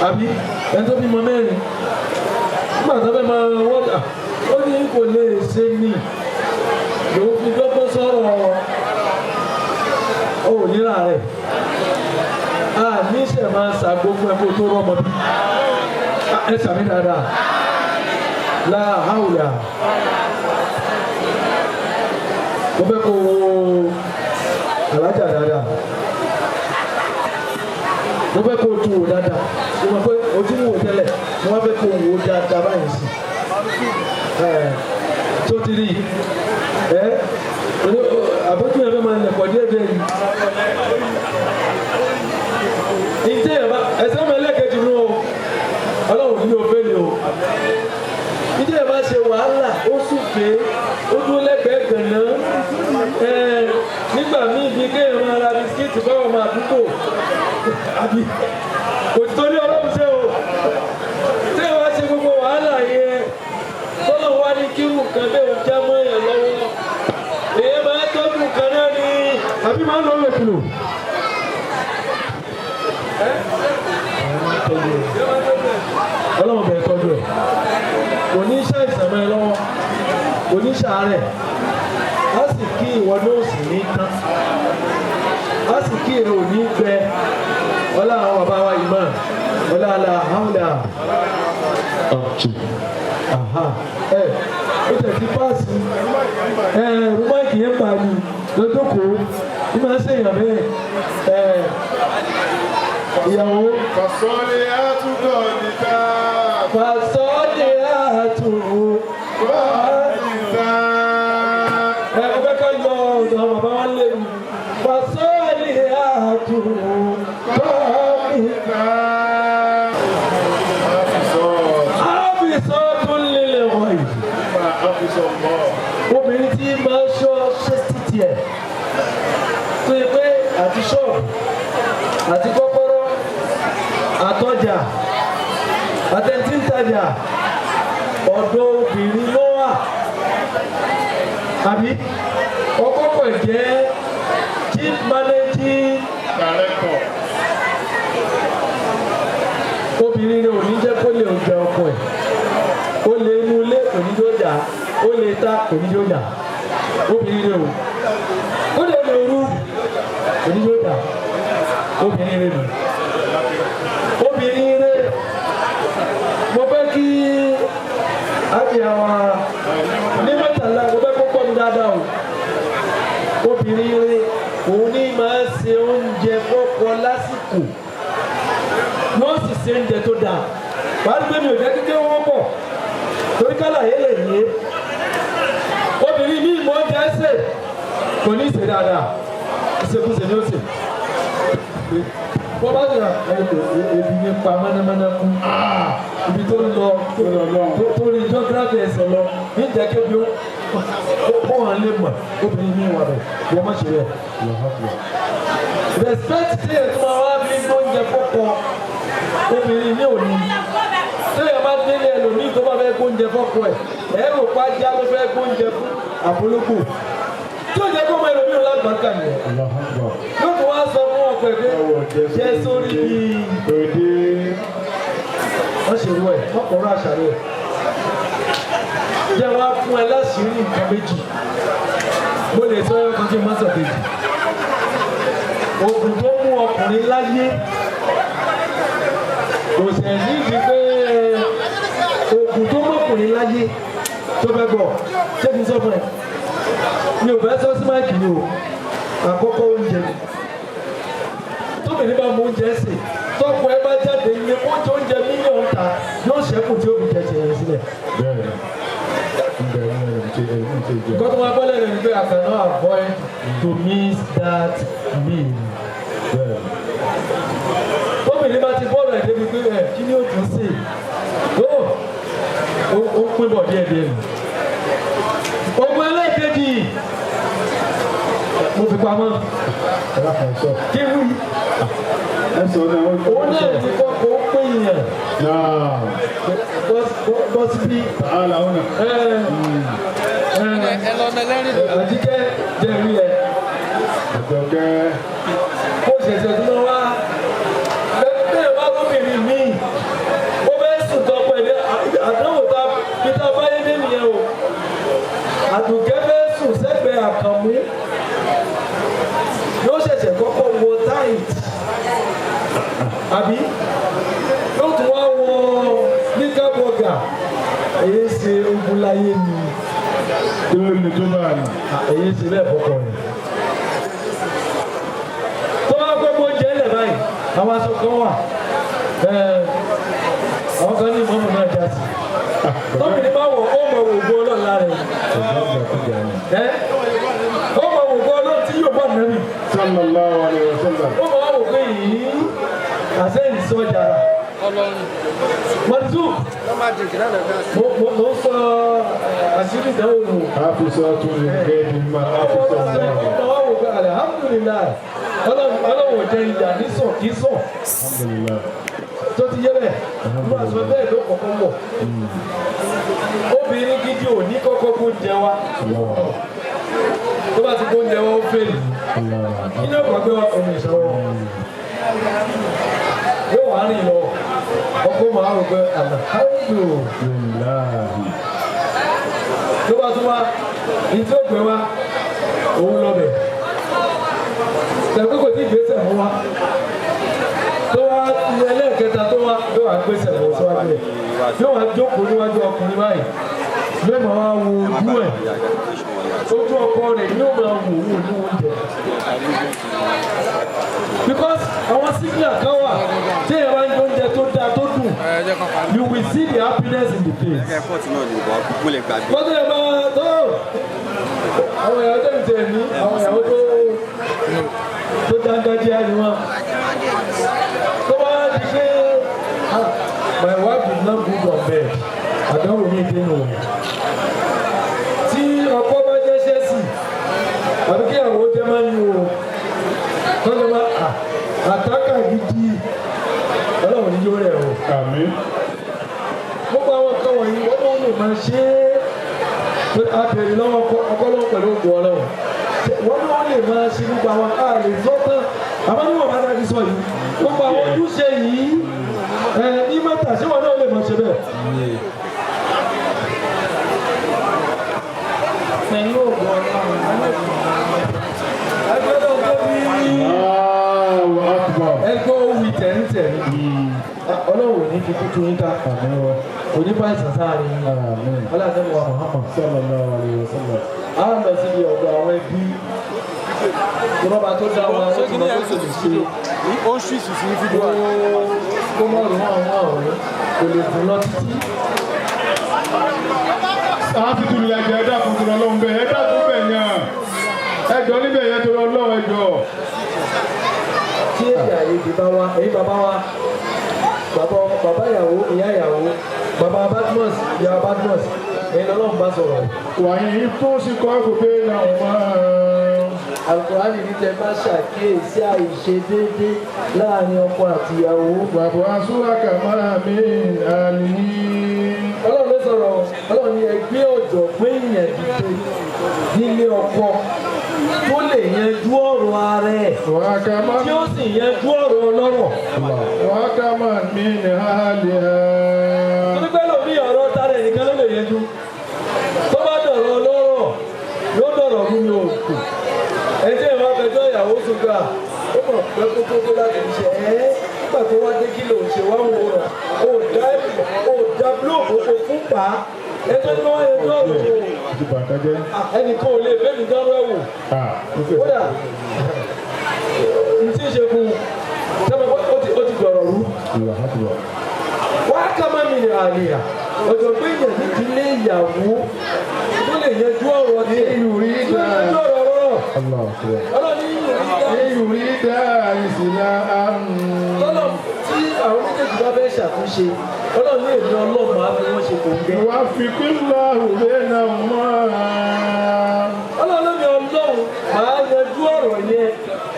Àbí ẹni tó bímọ mẹ́rin nígbà tó fẹ́ máa wọ́dà ó ní kò lè ṣe ní lòun fi dọ́gbọ́n sọ̀rọ̀ ò níra rẹ̀ a ní sẹ̀ máa ṣàgbo fún ẹ kó tó rọ́mọ bí ẹ sàmì dáadáa láhàwùyà mo fẹ́ kó wo alájà dáadáa mo fẹ́ kó o tún wò dáadáa mo mọ̀ pé o ti ń wò tẹ́lẹ̀ mo wá fẹ́ kó o wò dáadáa báyìí sí ẹ tó ti rí ẹ àbójú yẹn fẹ́ máa lẹ̀kọ́ díẹ̀ díẹ̀ yìí ìdí yẹn bá ẹsẹ̀ mi ẹlẹ́kẹ̀jì nù o Ọlọ́run ní o fẹ́ ni o ìdí yẹn bá ṣe wàhálà ó súfèé ó dúró lẹ́gbẹ̀ẹ́ gànà ẹ nígbà míì bíi kéèyàn máa ra bisikíìtì báwọn máa dúpọ̀ àbí kò torí Ọlọ́run ṣe o tí wàá ṣe gbogbo wàhálà yẹn tọ́lọ̀ wá ní kí nǹkan bẹ́ẹ̀ ń já mọ́ èèyàn lọ́wọ́ èèyàn máa tọ́jú nǹkan náà ni àbí máa ń lọ lòkulò. Ọlọ́run bẹ̀rẹ̀ tọ́jú ẹ̀ kò ní ṣàìsàn mọ́ ẹ lọ́wọ́. ṣàárẹ̀, á sì kí ìwọ náà sì ní tán, á sì kí èrò ní gbẹ. Ọlá àwọn bàbá wa ìmọ̀ ọlá àlà àhàmùdà. Ẹ ó tẹ̀ sí páàsì ẹ rúmọ́ìkì yẹn bá mi lọ́dọ́kọ̀ọ́ ní máa ń ṣèyàn bẹ́ẹ̀ ẹ ìyàwó. Fasọ́lé àtúntò nìta. Fasọ́lé àtúntò Nìta. Ẹ mo fẹ́ ká yọ ọ̀dọ̀ àwọn bàbá wa lé mi. Fasọ́lé àtúntò Nìta. Àfisọ́. Àfisọ́ tún lélẹ̀ wọ̀nyí. Máa àfisọ́ mọ́. Obìnrin tí máa ń ṣọ́ ṣẹ́sítì ẹ̀ tó yẹ pé àti ṣọ́ọ̀bù àti kọ́kọ́rọ́ àtọjà àtẹ̀ntì ń tajà ọ̀dọ̀ obìnrin ló wà, àbí ọkọ kò jẹ́ chief managing Director. Obìnrin ni ò ní jẹ́ kó lè jẹ ọkọ ẹ̀, ó lè inú ilé kò ní jó jà, ó lè ta kò ní jó jà. Obìnrin ni o ó lè lè rú kò ní jó jà. Obìnrin rẹ nù, obìnrin rẹ. Mo fẹ́ kí àti àwọn ní mẹ́tàlá, mo fẹ́ kó pọ̀ mi dáadáa o. Obìnrin rẹ òun ní máa ń ṣe oúnjẹ fọ́kọ lásìkò, wọ́n sì ṣe oúnjẹ tó dáa. Wàá rí pé mi ò jẹ́ kíkẹ́ wọ́n pọ̀ torí kálá yẹn lè yé. Obìnrin mi mọ oúnjẹ ṣe, kò ní í ṣe dáadáa, ìṣekúṣe ni ó ṣe. Wọ́n bá ṣe ebi ní pa mọ́nàmọ́ná kú ibi tó ń lọ tó rí geography ẹsẹ̀ lọ níjẹ́ kébi ó hàn lè mọ̀. Obìnrin mi wà bẹ̀ wọ́n má ṣe bẹ́ẹ̀. Respect tí ètò máa wá fi oúnjẹ fọ́kọ, obìnrin mi ò ní. Téèyàn bá délé ẹlòmíì tó bá fẹ́ gbóúnjẹ fọ́kọ ẹ̀, ẹ̀ rò pa já ló fẹ́ gbóúnjẹ fún àpolókò tí ó jẹ́ kó mọ ẹlòmíì lágbàkà yẹn yóò tún wá sọ fún ọkọ ẹ̀ pé jẹ́ sórí bíi Òde. Wọ́n ṣe rú ẹ̀, wọ́n kọ̀ọ̀rọ̀ àṣà rẹ̀ jẹ́ wá fún ẹ láṣìírí nǹkan méjì. Mo lè sọ ẹ́ kan kí n má sọ kejì. Oògùn tó mú ọkùnrin láyé kò sẹ̀ nídìí pé oògùn tó mú ọkùnrin láyé tó fẹ́ gbọ́, ṣé kí n sọ fún ẹ? Mi ò fẹ́ sọ sí máìkì ni o. Àkọ́kọ́, oúnjẹ. Tóbìnrin bá mú oúnjẹ sè, tọkọ ẹ bá jáde ní oúnjẹ, oúnjẹ mílíọ̀nù ta yóò ṣẹ́kù tí ó fi jẹ tiẹ̀ yẹn sílẹ̀. Bẹ́ẹ̀ni. Ǹbẹ̀ ní ẹ̀rù tí ẹ̀rù tí jẹ. Nǹkan tó máa gbọ́ lẹ́nu ni pé I cannot avoid to miss that meal. Bẹ́ẹ̀ni. Tóbìnrin bá ti bọ́ọ̀lù ẹ̀ débi pé ẹ̀ kí ni ó tún sè ó, ó pín bọ̀ díẹ̀ díẹ̀ nù. Ogun ẹlẹ́ẹ̀kejì mo fi pamọ́ Ẹ̀rọ kan sọ. kí wí. Ẹ sọ náà ó. Òun náà ti kọ́kọ́ ó pín yàn Náà. bọ́ síbí. Tààlà ọ̀nà. Àjíkẹ́ jẹ̀rí ẹ̀. Àjọkẹ́. Kó ṣẹ̀ṣẹ̀ tó máa wá bẹ́ẹ̀ bá lóbìnrin míì ó fẹ́ sùn tán pẹ̀lú àdánwò tá peter báyé dé nìyẹn o. Àdùnkẹ́ fẹ́ sùn sẹ́gbẹ̀ẹ́ Àkànmú, yóò ṣẹ̀ṣẹ̀ kọ́kọ́ wọ tight, àbí yóò tún wá wọ níkà bọ́gà. Èyí ṣe ogun láyé ni. Kí ló lè tó báyìí? Èyí ṣe bẹ́ẹ̀ fọkọ rẹ̀ tó bá gbogbo oúnjẹ ńlẹ̀ báyìí. Àwọn aṣọ kan wà, àwọn kan ní ìmọ̀ọ́mù náà já sí tóbìnrin bá wọ̀, ó mọ̀ wògbó ọlọ́run lára ẹ̀, ó mọ̀ wògbó ọlọ́run tí yóò bá nàbì. Sallallahu alayhi wa sallam. Ó mọ̀ wá wò pé yìí àṣẹ ìsọjà mọ̀tú. Mo ń sọ àṣírí ìdánwò nù. Àfisọ́ tún lè gẹ́ bí ma àfisọ́ náà. Ọmọ wa wò pé alihamudulilayi, ọlọ́run ò jẹ ìyà ní sàn kí sàn. Alhamdulillah. Tó ti yé bẹ́ẹ̀, ló aṣọ bẹ́ẹ̀ ló kọ́kọ́ wọ̀. Obìnrin gidi ò ní kọ́kọ́ kó jẹ wa. Tó bá ti kó jẹ wa, ó fèlì. Kí ni ó kọ́ pé omi ìṣọwọ́ yóò wá rìn lọ, ọkọ màá rò pé alihamudulilayi. Alhamdulillah. Tó bá tún wá Ìtí ó gbé wa òun lọ bẹ̀. Tẹ̀wé kò tí ì gbé sẹ̀mó wa. Tó wá ní ẹlẹ́ẹ̀kẹta tó wá yóò wá gbé sẹ̀mó síwájú rẹ̀. Yóò wá jókòó níwájú ọkùnrin báyìí. Yóò máa wá wo ojú ẹ̀. Ojú ọkọ rẹ̀ yóò máa wò ó ní oúnjẹ. Because àwọn signal kan wà tí èèyàn bá ń jẹ oúnjẹ tó dáa tó dùn, you will see the happiness in the face. Airport náà ni ìwà mo lè gbàgbé. Wọ́n tẹ̀lé máa tó àwọn ìyàwó tẹ̀lé tẹ̀lé ní àwọn ìyàwó tó dángájíá ni wọ́n. Tó bá di pé, "Ah, my wife is not good on bed," àdánwò mi dé nù. Tí ọkọ bá jẹ́ Chelsea, àbí kí ìyàwó jẹ́ Man U o, tọ́jú máa àtàkà gidi, Ọlọ́run ní yóò rẹ̀ o. Àmín. Gbogbo àwọn nǹkan wọ̀nyí wọ́n náà lè máa ṣe é pé a bèrè lọ́wọ́ ọkọ lọ́wọ́ pẹ̀lú ògùn Ọlọ́run, wọ́n náà lè máa ṣe gbogbo àwọn a lè sọ tán, àmọ́ níwọ̀n bá dájú sọ yìí, gbogbo àwọn ojúṣe yìí ẹ ní mẹ́ta, ṣé wọ́n náà lè máa ṣe bẹ́ẹ̀? Pẹ̀lú ògùn Ọlọ́run. Ẹgbẹ́ náà tó bí Allahu Akbar. Ẹgbẹ́ òwì tẹ̀ríntẹ̀rí, Ọlọ́run ò ní fi kútu yín ká, kò ní bá ìsàn sáàrin yín. Àmín. Ọlọ́run wa Muhammad. Sallallahu alayhi wa sallam. A lọ síbi ọ̀dọ̀ àwọn ẹbí rọ́bà tó dá wa, ó ti mọ tó sì lè ṣe. Ó ń ṣí ìsìsì ní fídíò. Kó mọ̀ rún àwọn ọ̀run kò lè dùn lọ títí. A ti tún lè jẹ ẹ̀dá kun tó lọ lọ́hùn bẹ́ẹ̀, ẹ̀dá kun bẹ̀ yẹn. Ẹjọ́ níbẹ̀ yẹn tó lọ lọ́hùn ẹjọ́. Tí èdè àìyedè bá wá, èyí bàbá wa, bàbá bàbá ìyàwó, ìyá ìyàwó, bàbá Badmus, ìyá Badmus, èyí lọ́lọ́run bá sọ̀rọ̀. Wàyí tó sì kọ́ àgùnbẹ́ náà máa. Alukurani ní tẹ bá ṣàkíyèsí àìṣedéédé láàrin ọkọ àti ìyàwó. Bàbá Asúrà kàmá mi àlì. Ọlọ́run ló sọ̀rọ̀, Ọlọ́run ní ẹgbẹ́ ọ̀jọ̀gbọ́n èèyàn dìde nílé ọkọ tó lè yanjú ọ̀rọ̀ ara ẹ̀ Wàkàmá tí ó sì yanjú ọ̀rọ̀ ọlọ́rọ̀. wàkàmá mi ní àlì. Torí pé lómi ọ̀rọ̀ tara ẹ̀ nìkan ló lè yanjú, tó bá dọ̀rọ̀ ọlọ́rọ̀ yóò dọ̀rọ̀ fún mi o. Ẹjẹ́ ìwà fẹjọ́ ìyàwó sùn gbà, ó mọ̀ pé kó tó láti fi ṣe ẹ́ nígbà tó wá dé, kí ló ń ṣe wá wò rà ó dá ó dá búlọ̀kù kó fún pa ẹjọ́ ní wọ́n yanjú ọ̀rọ̀ o. Ti bàtà jẹ́. Ẹnìkan ò lè bẹ́ẹ̀ mi dánwó ẹ̀ wò. Kódà n tí ì ṣe fún un sẹ́mi, ó ti dọ̀rọ̀ rú. Wá kama mi ní àlìyà ọ̀jọ̀gbọ́n èèyàn nídìílé ìyàwó tó lè yanjú ọ̀rọ̀ tí Ìrì tó lè yanjú ọ̀rọ̀ ọ̀rọ̀. Ọlọ́run ní ìrì dá. Ìrì dá ìsìlá àrùn. Tọ́lọ̀ tí àwọn méjèèjì bá fẹ́ ṣàtúnṣe, Ọlọ́run ní èmi Ọlọ́run á fi wọ́n ṣe kòńgẹ́. Wà fi kílá òwe náà mọ́. Ọlọ́run ní Ọlọ́run máa yanjú ọ̀rọ̀ yẹn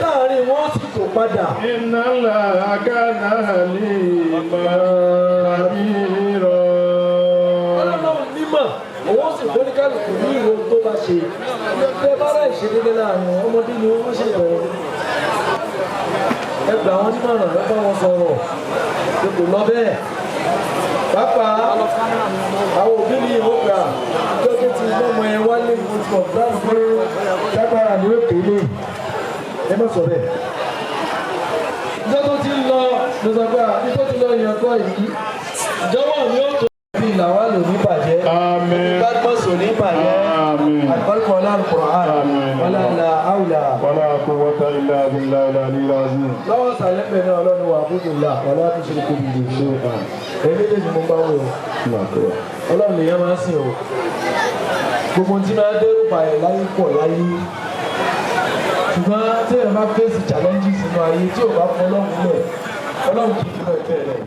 láàrin wọn sì tó padà. Iná ńlá kánà lè máa bírọ̀. Ọlọ́run mímọ̀, òun sì fún oníkálukú ní ìwé tó bá ṣe. Tẹ bá rà ìṣedédé láàrin wọn, ọmọdé ni wọ́n ṣe bẹ̀rẹ̀, ẹ gbà wọn nímọ̀ràn, ẹ bá wọn sọ̀rọ̀ pé kò lọ bẹ́ẹ̀. Pàápàá àwọn òbí mi ò gbà ìjọ tó ti mọ́mọ ẹ wálé, mo ti mọ̀ báwo pé lágbára ni ó kéde, ẹ má sọ bẹ́ẹ̀. Ìjọ tó ti lọ ló sọ pé ìjọ tó ti lọ yẹn kọ́ yìí, ìjọba mi ó tó bí làwa lò ní bàjẹ́. Àmín. Badmus ò ní bàjẹ́. Àmín. Àlùbáríkà ọlá Al-Qur'an. Àmín. Wala la hawla. Wala quwwata illa billahi al-aliyyil azim. Lọ́wọ́ sàlẹ́pẹ̀ náà, Ọlọ́run wà búdù là wàlá tó ṣe kó bìí ṣe hàn. Èyí méjèèjì mo ń bá wò ó. Ọlọ́run lèèyàn máa ń sìn o. Gbogbo tí máa dẹ́rù bàyẹ̀ láyé pọ̀ láyé. Ṣùgbọ́n tí èèyàn bá fèsì challenges nínú ayé tí ò bá fọ Ọlọ́run lẹ̀, Ọlọ́run kì í fi lọ́ọ̀ tẹ̀ rẹ̀.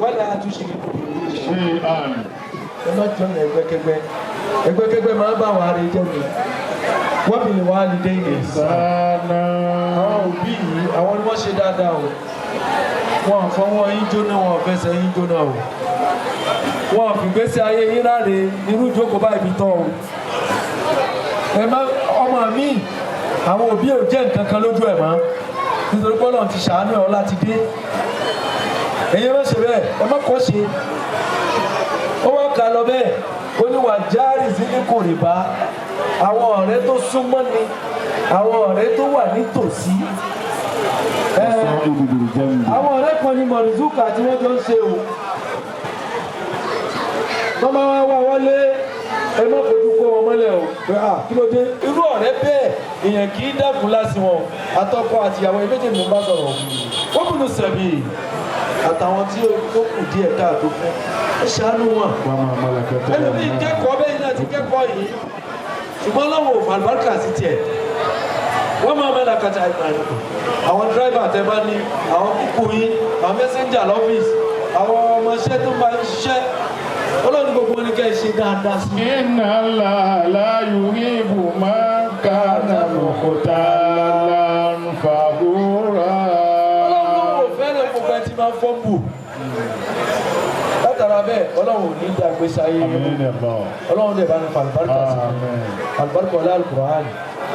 Wàlá tó ṣe kó bìí ṣe. Ṣé àmì. Ẹ má jọ ní ẹgbẹ́kẹ́gbẹ́. Ẹgbẹ́kẹ́gbẹ́ máa ń bá àwọn ará jẹ́ mi. Wọ́n fi lè wá lè dé ìrìn. Sáná. Àwọn òbí yìí, àwọn ni wọ́n ṣe dáadáa o. Wọn ò fọwọ́ yín jóná, wọn ò fẹsẹ̀ yín jóná o. Wọn ò fìgbésí ayé yín ráre irú ìjókòó báyìí fi tán o. Ẹ má ọmọ mi, àwọn òbí ò jẹ́ nǹkan kan lójú ẹ̀ mọ́ nítorí pé Ọlọ́run ti ṣàánú ẹ̀, ọ́ láti dé. Èyí má ṣe bẹ́ẹ̀, ẹ má kọ́ ṣe. Ó wá kà lọ bẹ́ẹ̀. Ó ní wà jáàrì sí ní kò rí bá àwọn ọ̀rẹ́ tó súnmọ́ ni, àwọn ọ̀rẹ́ tó wà nítòsí. Àwọn ọ̀rẹ́ kan ní Mọ̀rìzúkà tí wọ́n jọ ń ṣe o. Wọ́n máa wá wọlé, ẹ má fojú kó wọn mọ́lẹ̀ o. Pé à kí ló dé? Irú ọ̀rẹ́ bẹ́ẹ̀ èèyàn kì í dákun lásì wọn. Àtọkọ àtìyàwó ẹ méjèèjì ló ń bá sọ̀rọ̀. Wọ́n bùnú sẹ̀bi àtàwọn tí ó kù díẹ̀ káàtó fún. Ẹ ṣàánú wọn. Ẹlòmíì kẹ́kọ̀ọ́ bẹ́ẹ̀ náà ti kẹ́kọ̀ọ́ yìí. Ṣùgbọ́n láwọn ò fàlùbáríkà sí tiẹ̀. Wọ́n máa mẹ́ta kàtà ìgbàlù. Àwọn dírẹ́fà tẹ bá ní, àwọn kúkú yín, àwọn mẹ́sẹ́ńjà lọ́fíìsì, àwọn ọmọọṣẹ́ tó máa ń ṣiṣẹ́. Ọlọ́run gbogbo wọn ni ká ẹ ṣe dáadáa sí. Inna Allaha la yuhibbu man kana mukhtalan fakhura. Ọlọ́run ò fẹ́ràn gbogbo ẹ tí máa ń fọ́ bù. Látara bẹ́ẹ̀, Ọlọ́run ò ní dàgbé sáyé. Ọlọ́run dẹ̀ bá ní fàlùbáríkà sí. Àlùbáríkà ọlá Al-Qur'an.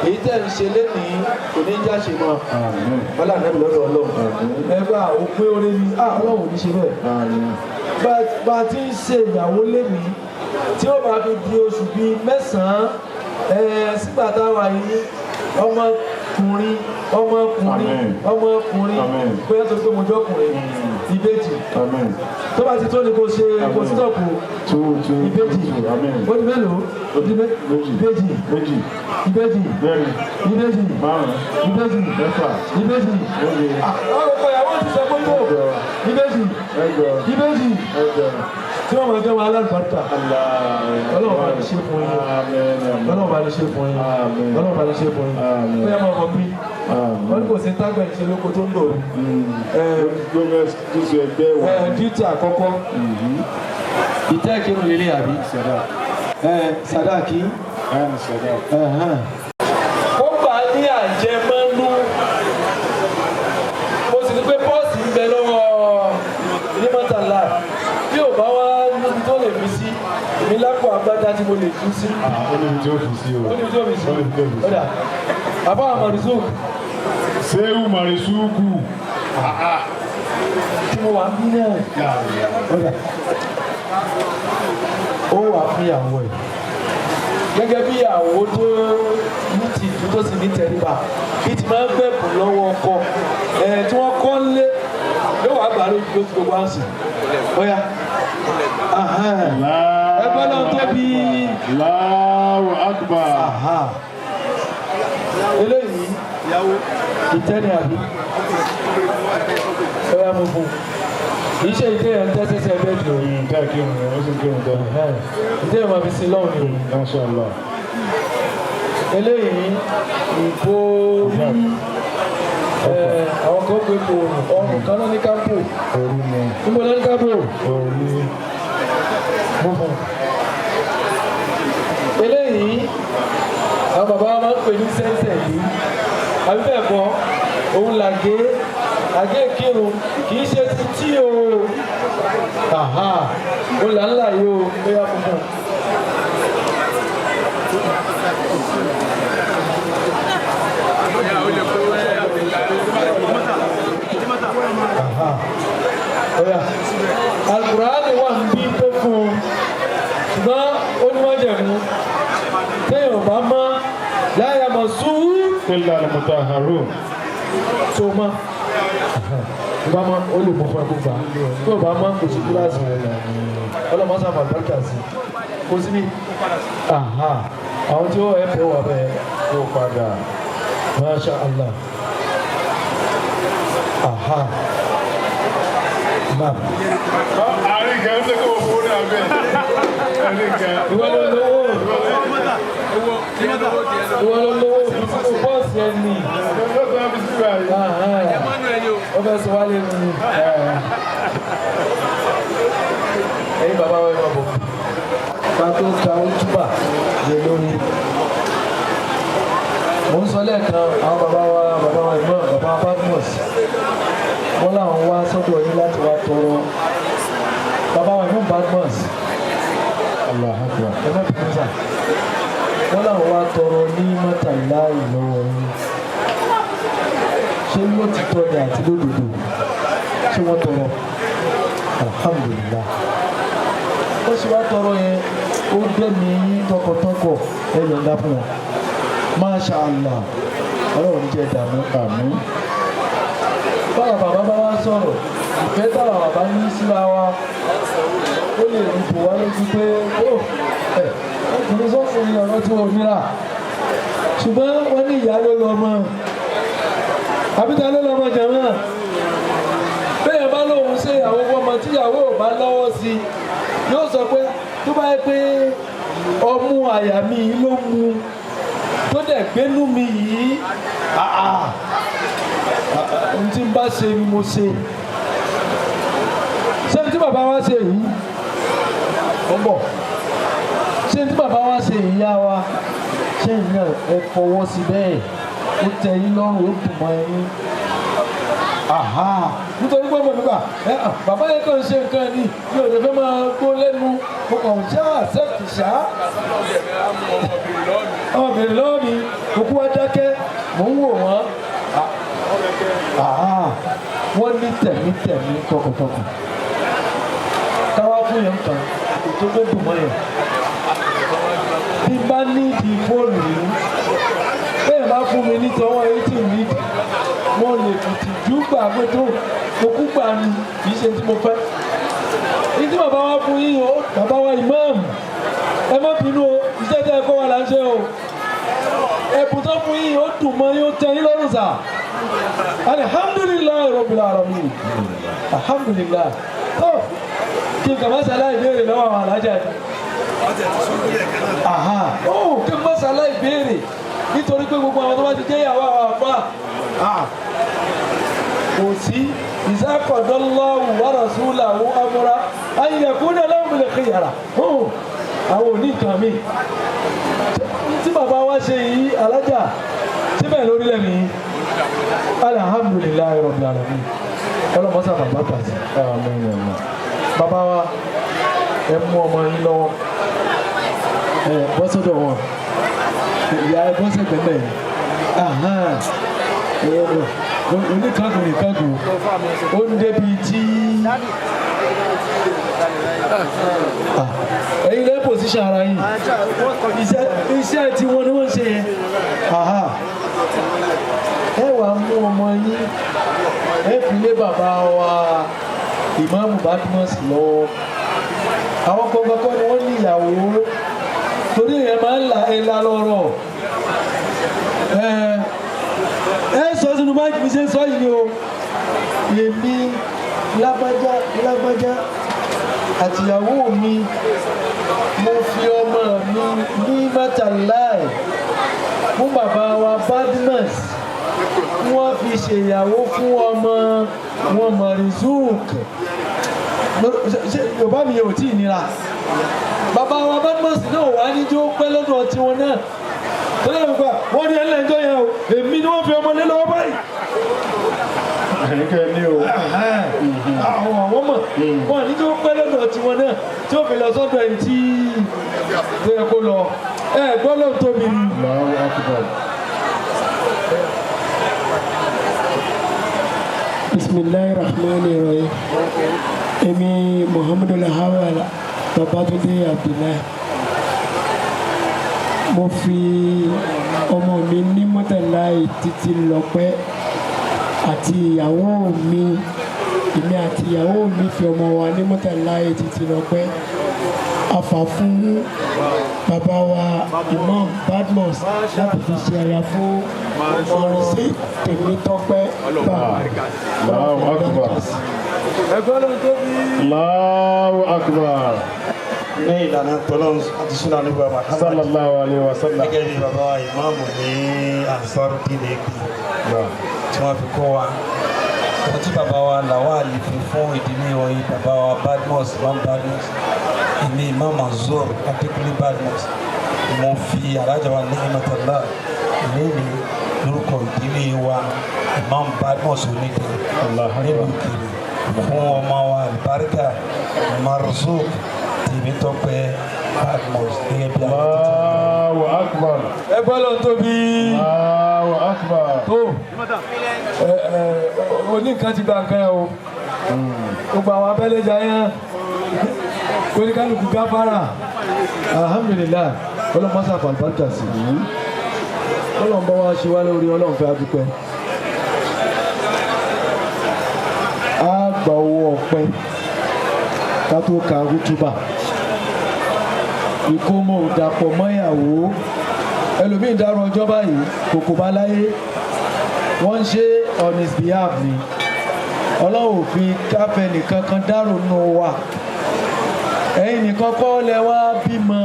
Èyí tẹ̀ ń ṣe lénìí kò ní já ṣe mọ́. Ọlá ànábì lọ́dọ̀ Ọlọ́run. Ẹ bá òpin orin ni, Ọlọ́run ò ní ṣe bẹ́ẹ̀. Bá a ti ń ṣe ìyàwó lénìí tí ó máa fi di oṣù bíi mẹ́sàn-án sígbà táwa yìí, ọmọkùnrin ọmọkùnrin ọmọkùnrin bóyá tó pé mo jẹ́ ọkùnrin ìbejì tó bá ti tó ni kò ṣe kò sítọ̀pù ìbejì ó di mélòó? Ìbejì ìbejì ìbejì ìbejì ìbejì ọkọ ìyàwó ti sọ pé tó ìbejì ìbejì tí wọ́n máa jẹ́ wọn alálùbáríkà. Ọlọ́run bá lè ṣe fún yín, Ọlọ́run bá lè ṣe fún yín, Ọlọ́run bá lè ṣe fún yín. Bóyá máa mọ̀ bí wọ́n ní kò sí tágbà ìṣe lóko tó ń lò. Díútì àkọ́kọ́ ìtẹ́ ìkírun lélẹ̀ àbí sàdáàkì. Ó gbà á ní àjẹmọ́nú. Mo sì ní pé pọ́ọ̀sì ń bẹ lọ́wọ́ ní mọ́tàlá. Bí ò bá wá níbi tó lè fi sí, èmi lápò agbádá tí mo lè tú sí. Ó níbi tí ó fi sí o. Ó níbi tí ó fi sí. Ó dà. Bàbá Mọ̀rìsúkù. Ṣéwù Mọ̀rìsúkù. Tí mo wà ń bí náà. Ó dà. Ó wà fún ìyàwó ẹ̀. Gẹ́gẹ́ bí ìyàwó tó ní tìjú tó sì ní tẹríba, bí ti máa ń gbẹ̀bùn lọ́wọ́ ọkọ, tí wọ́n kọ́ lé, yóò wá gbà lójú lójú gbogbo àǹsì. Ó yá. Ẹgbẹ́ náà tóbi. Allahu Akbar. Eléyìí ìtẹ́ni àbí? Ó yá mo fún un. Kì í ṣe ìtẹ́ yẹn ń tẹ́ sẹ́sẹ́ bẹ́ẹ̀ jù. Ìtẹ́ kírun ni ó sì ń kírun tẹ́lẹ̀. Ìtẹ́ yẹn máa fi sin lọ́hùn ni. Masha Allah. Eléyìí ìbò rí àwọn kan pé kò ọrùn kan náà ní kápò. Níbo náà ní kápò? Mo fún un. Eléyìí àwọn bàbá wa máa ń pè ní sẹ́ńsẹ̀ yìí. Àbí bẹ́ẹ̀ kọ́, òun làgé àgé kírun kì í ṣe ti tí o. Òun là ń là yìí o, bóyá funfun. Al-Qur'ani wà ń bí tó fún un, ṣùgbọ́n ó ní májẹ̀mú téèyàn bá mọ́ láyà mọ̀ sùúrù. Illa al-mutahharun. Tó mọ́ tó bá mọ́ ó lè mú fún ẹkú gbà, tó bá mọ́ kò sí kíláàsì. Ọlọ́mọ sábà àlùbáríkà sí kò sí ní àwọn tí ó ẹ̀ pẹ́ wà bẹ́ẹ̀ kó padà. Masha Allah. Naam. Àárín kan ṣe kó owó náà bẹ́ẹ̀. Àárín kan. Ìwọ ló lówó. Ìwọ ló lówó fi sínú bọ́ọ̀sì ẹ ní. Ó fẹ́ sọ wálé mi. Ẹyin bàbá wa ẹ máa bọ̀. Ká tó ka ojúbà lé lórí. Mo ń sọ lẹ́ẹ̀kan àwọn bàbá wa ìmọ̀ bàbá Badmus. Wọ́n láwọn wá sọ́dọ̀ yín láti wá tọrọ. Bàbá wa ìmọ̀ Badmus. Allahu Akbar. Ẹ má bínú sà. Wọ́n láwọn wá tọrọ ní mọ́tàlá ìlọ́wọ́ yín. Ṣé lótìtọ́ ni àti lódodo? Ṣé wọ́n tọrọ? Alhamdulillah. Ó ṣe wá tọrọ yẹn. Ó dẹ́mi yín tọkàntọkàn, ẹ yọ̀ǹda fún wọn. Masha Allah, Ọlọ́run ní jẹ́ ìdààmú. Àmín. Báwa bàbá bá wá sọ̀rọ̀, ìfẹ́ táwa bàbá ní síra wa, ó lè rúbò wá lójú pé ó ẹ̀ ọkùnrin sọ́kùnrin ọ̀rọ̀ tí wọ́n nira. Ṣùgbọ́n wọ́n ní ìyá ló lọ ọmọ. Àbíta ló lọ ọmọ jẹ̀mọ́. Bẹ́ẹ̀ bá lóun ṣe ìyàwó fọmọ tíyàwó ò bá lọ́wọ́ sí i, yóò sọ pé tó bá yẹ pé ọmú àyà mi ló mu tó dẹ̀ gbénú mi yìí, àà ohun tí n bá ṣe ni mo ṣe. Ṣé tí bàbá wa ṣe yìí ó ń bọ̀? Ṣé tí bàbá wa ṣe yìí yá wa? Ṣé yìí náà ẹ fọwọ́ sí bẹ́ẹ̀? Ó tẹ́ yín lọ́rùn, ó dùn mọ́ yín. Aha, nítorí pé ọmọ mi gbà ẹ bàbá yẹn kàn ṣe nǹkan ni mi ò lè fẹ́ máa gbó lẹ́nu, mo kàn ń ṣá accept ṣá. Ọmọbìnrin lọ́wọ́ mi òkú wa dákẹ́, mò ń wò wọ́n. Aha, wọ́n ní tẹ̀mítẹ̀mí tọkàntọkàn. Káwá fún yẹn kan ètò tó dùn mọ́ yẹn. Bí n bá nídìí fóònù yìí, bẹ́ẹ̀ bá fún mi ní tọwọ́ etí mi, mo lè fìtìjú gbà pé tó okú gbà ni kì í ṣe tí mo fẹ́. Ní tí bàbá wa fún yín o, bàbá wa ìmáàmù, ẹ má bínú o, iṣẹ́ tẹ́ ẹ kọ́ wa là ń ṣe o. Ẹ̀bùn tó fún yín ó dùn mọ́ yín, ó tẹ́ yín lọ́rùn sà. Alihamdulilayi rabbil alamin. Alhamdulilayi. Tó kí n kà má ṣàlàyé ìbéèrè lọ́wọ́ àwọn alájà ni. Aha, ó kí n má ṣàlàyé ìbéèrè nítorí pé gbogbo àwọn tó bá ti jẹ́ ìyàwó àwọn àfa kò sí ìsákọ̀dọ́lọ́wù wàrasúlàwù amúra ayẹ̀kúnlẹ̀ lọ́wọ́ khiyara àwọn òní nǹkan mi tí bàbá wa ṣe yìí alájà síbẹ̀ lórílẹ̀ mi. Alihamudulilayi rabbil alamin. Ọlọ́mọsá bàbá pàṣẹ. Bàbá wa, ẹ mú ọmọ yín lọ́wọ́, ẹ bọ́ sọ́dọ̀ wọn, ìyá ẹ bọ́ sẹ́gbẹ̀ẹ́ mẹ́rin oníkangun nìkangun ó ń débi tí ẹ̀yin lẹ́ pòsíṣàn ara yín, iṣẹ́ tí wọ́n ní wọ́n ṣe yẹn. Ẹ wàá mú ọmọ yín, ẹ fi lé bàbá wa ìmáàmù Badmus lọ́wọ́. Àwọn kọ̀ọ̀kan ni wọ́n ní ìyàwó torí èèyàn máa ń la ẹ̀la lọ́rọ̀. Ẹ sọ sínú báyìí mi ṣe ń sọ yìí o, èmi lágbájá lágbájá àtìyàwó mi, mo fi ọmọ mi ní mẹ́tàláì fún bàbá wa Badmus, wọ́n fi ṣèyàwó fún ọmọ wọn Marizuk. Yorùbá mi ò tí ì nira. Bàbá wa Badmus náà wà níjó pẹ́ lọ́dọ̀ tiwọn náà tọ́lá mi pa wọ́n ní ẹlẹ́jọ́ yẹn o, èmi ni wọ́n fi ọmọ lé lọ́wọ́ báyìí. Ẹ̀yin ní o. Àwọn àwọn mọ̀ wọ́n ní tó pẹ́ lọ́dọ̀ tiwọn náà tí ó fi lọ sọ́dọ̀ ẹni tí tó yẹ kó lọ. Ẹ gbọ́dọ̀ tóbi ni. Allahu akbar. Bisimilahi rahmani rahim. Èmi Muhammadu Lawal Babatunde Abdullahi, mo fi ọmọ mi ní mọ́tàláì títí lọ́pẹ́ àti ìyàwó mi, èmi àti ìyàwó mi fi ọmọ wa ní mọ́tàláì títí lọ́pẹ́ afa fún bàbá wa Imam Badmus láti fi ṣe aya fún Mọ̀rìsí Tèmítọ́pẹ́ bàbá. Allahu akbar. Ẹgbẹ́ ló ń tóbi. Allahu akbar. Ní ìlànà tọ́lọ́run àti súnà nígbà Muhammad Sallallahu alayhi wa sallam. Gẹ́gẹ́ bí bàbá wa ìmáàmù ní Ansarudeen Èkó tí wọ́n fi kọ́ wa, wọ́n tí bàbá wa Lawal fi fún ìdílé wọn yìí, bàbá wa Badmus, Imam Badmus, èmi Imam Mansour Adekunle Badmus, mo fi alájà wa Ni'matullah lẹ́ni lórúkọ ìdílé wa Imam Badmus Onídẹ nílùú Ìkirè fún ọmọ wa alibarika Marzouk Tèmítọ́pẹ́ Badmus gẹ́gẹ́ bí àwọn títí. Allahu akbar. Ẹgbẹ́ ló ń tóbi. Allahu akbar. Tó ẹ ẹ oníkan ti gba nǹkan yẹn o, gbogbo àwọn abẹ́lẹ́jà yẹn Kóníkálukú gáfárà. Alhamdulilayi, ọlọ́mọsá fàlùbáríkà sí i. Ọlọ́run bá wa ṣe wá lórí, Ọlọ́run fẹ́ adúpẹ́. Á gba owó ọpẹ́ ká tó ka rútúbà. Ìkómọ ò dàpọ̀ mọ́yàwó. Ẹlòmíì dárò ọjọ́ báyìí, kòkò bá láyé. Wọ́n ń ṣe on his behalf ni. Ọlọ́run ò fi káfẹ́ nìkan kan dárò nù wa. Ẹ̀yin nìkan kọ́ lẹ wá bímọ,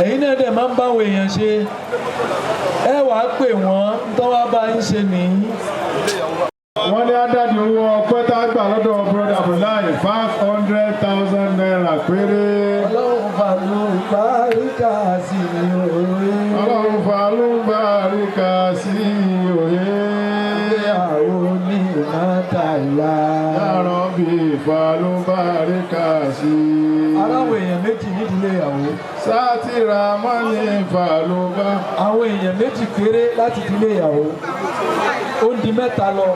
ẹ̀yin náà dẹ̀ máa ń báwọn èèyàn ṣe. Ẹ wàá pè wọ́n tó wá bá ń ṣe nìyí. Wọ́n ní adájú owó ọpẹ́ tá a gbà lọ́dọ̀ Brother Abdullahi, ₦500,000 péré. Ọlọ́run fàlùbáríkà sí òye. Ọlọ́run fàlùbáríkà sí òye. Ìgbéyàwó ní ìmọ̀tàlá. Yàrá bí fàlùbáríkà sí. Aláwọ̀ èèyàn méjì nídìílé ìyàwó. Sátìrà mọ́ni fàlùbá. Àwọn èèyàn méjì péré láti ìdílé ìyàwó. Ó ń di mẹ́ta lọ,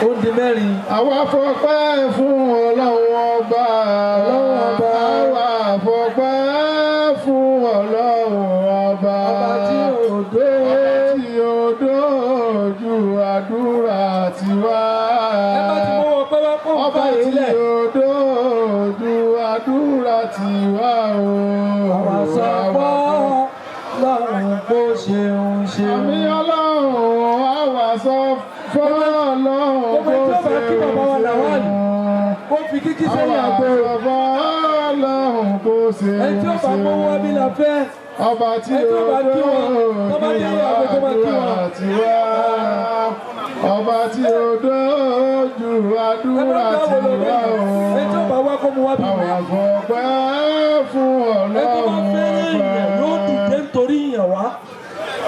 ó ń di mẹ́rin. Àwa fọpẹ́ fún Ọlọ́run Ọba. Àwa fọpẹ́ fún Ọlọ́run Ọba. Ọba tí ò dé. Ọba tí ò dójú àdúrà tiwa. Ẹ bá ti mú wọn pé wá kó Ọba nǹkan tí yìí lẹ̀. ò dójú àdúrà tiwa o. Àwa sọ pé Ọlọ́run kó ṣeun ṣeun. Àmì Ọlọ́run, àwa sọ fọ́lọ́run Gbogbo kó ẹni tí ó bá kí bàbá wa Làwálì, ṣeun. ó fi kíkí sẹ́yìn àgbo. Ọlọ́run kò ṣe. Ẹni tí ó bá mú wá bí la fẹ́. Ọba tí Ẹni tí ó ó bá kí wọn, tó bá dé àgbo tó máa kí wọn. àdúrà tiwa. Ọba tí ó dójú Ẹ má àdúrà gbà wò lọ tiwa bẹ́ẹ̀. o. Ẹni tí ó bá wá kó mu wá bí. Àwọn àfọ̀pẹ́ fún Ẹni tó bá Ọlọ́run fẹ́ràn èèyàn yóò dìde nítorí èèyàn wá.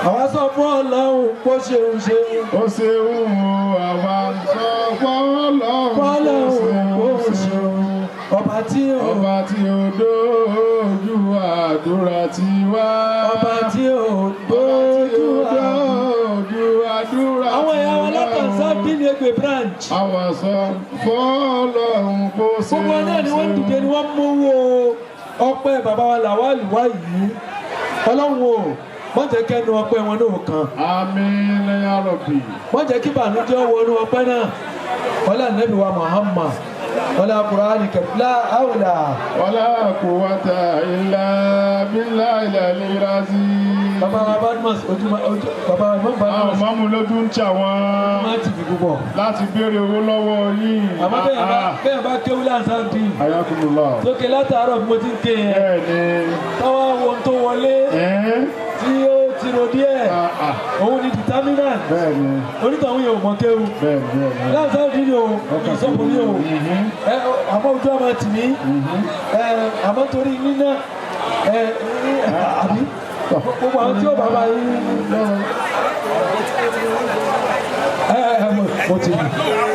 Àwa sọ fún Ọlọ́run kó ṣeun ṣeun. Ó ṣeun o, àwa sọ fún Ọlọ́run kó Ọlọ́run kó ṣeun ṣeun. ṣeun. Ọba tí ó Ọba tí ó dójú àdúrà tiwa. Ọba tí ó dójú àdúrà. Dójú àdúrà Àwọn èèyàn wa látàǹsá tiwa. Bílí Egbe branch. Àwa sọ fọ́lọ́run kó ṣeun. Gbogbo náà ni wọ́n dìde ni wọ́n mówó ọpẹ́ bàbá wa Làwálì wá yìí. Ọlọ́run o, wọ́n jẹ́ kẹ́nu ọpẹ́ wọn náà kan. Àmín ya Rabbi. Wọ́n jẹ́ kí ìbànújẹ́ wọnú ọpẹ́ náà. Ọlá Nàbí wa Muhammad, ọlá Kùránì kẹfìlá àwòlà. Wala quwwata illa billahi al-aliyyil azim. Bàbá wa Badmus ojúmọ́ ojú bàbá wa Imam Àwọn Badmus mọ́mú lójú ń tà wọ́n máa tì mí púpọ̀. láti béèrè owó lọ́wọ́ yín. Àmọ́ bẹ́ẹ̀ bá kéwú láǹsá dì. Ayakumullah. Sókè látàárọ̀ bí mo ti ń ké yẹn. Bẹ́ẹ̀ni. Táwa wo ohun tó wọlé Ẹ́n. tí ó ti ro díẹ̀. Òun ni determinant. Bẹ́ẹ̀ni. Onítọ̀hún yẹn ò mọ̀ kéwú. Bẹ́ẹ̀ni bẹ́ẹ̀ni. Láǹsá dì ní o, ìsọfún mi o. Ẹ àmọ́ ojú àmọ́ tì mí. Ẹ àmọ́ torí níná ẹ àbí gbogbo àwọn tí ó bàbá yín ẹ ẹ mo ti rí,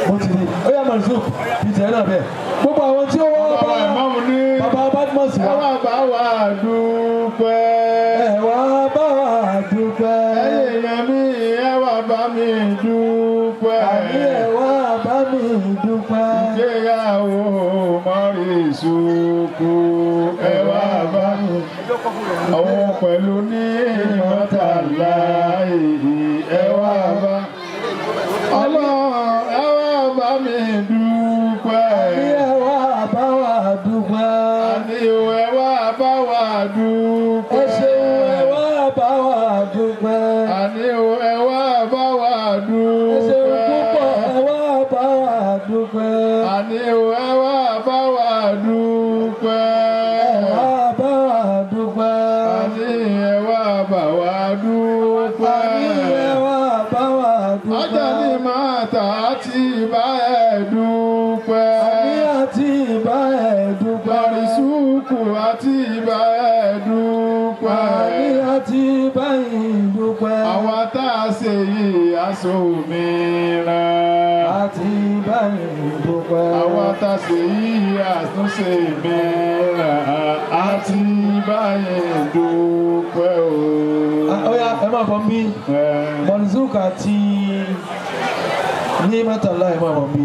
mo ti rí. Ó yá, Marzuq, peter náà bẹ́ẹ̀, gbogbo àwọn tí ó wá Bàbá bá ìmáàmù ní. bàbá Badmus Ẹ wá. wá bá wa dúpẹ́. Ẹ wá bá wa dúpẹ́. Ẹ̀yin èèyàn mi, ẹ wá bá mi dúpẹ́. Àní ẹ wá bá mi dúpẹ́. Ìgbéyàwó Mọ́rìsùkú, ẹ wá bá mi. Àwọn pẹ̀lú ní ìmọ̀tàlá èyí, ẹ wá bá. Ọlọ́run, ẹ wá bá mi dúpẹ́. Àní ẹ wá bá wa dúpẹ́. Àní ẹ wá bá wa dúpẹ́. Ẹ ṣeun, ẹ wá bá wa dúpẹ́. Àní ẹ wá bá wa Ẹ dúpẹ́. ṣeun púpọ̀, ẹ wá bá wa dúpẹ́. Àní ẹ wá bá wa dúpẹ́. Ẹ wá bá wa dúpẹ́. Àní ẹ wá bá wa dúpẹ́. Àní ẹ wá bá wa dúpẹ́. Ajá ni màá tà á ti bá ẹ dúpẹ́. Àní àti ìbá ẹ dúpẹ́. Mọ̀rìsùkù àti ìbá ẹ dúpẹ́. Àní àti ìbá yìí dúpẹ́. Àwa tá a ṣe yìí aṣọ mìíràn. Àti ìbá yìí dúpẹ́. Àwa tá a ṣe yìí àtúnṣe mìíràn. Àti báyìí dúpẹ́ o. Ó yá, ẹ máa bọ̀ ń bí. Marzuq àti ní mẹ́tàlá, ẹ máa bọ̀ ń bí.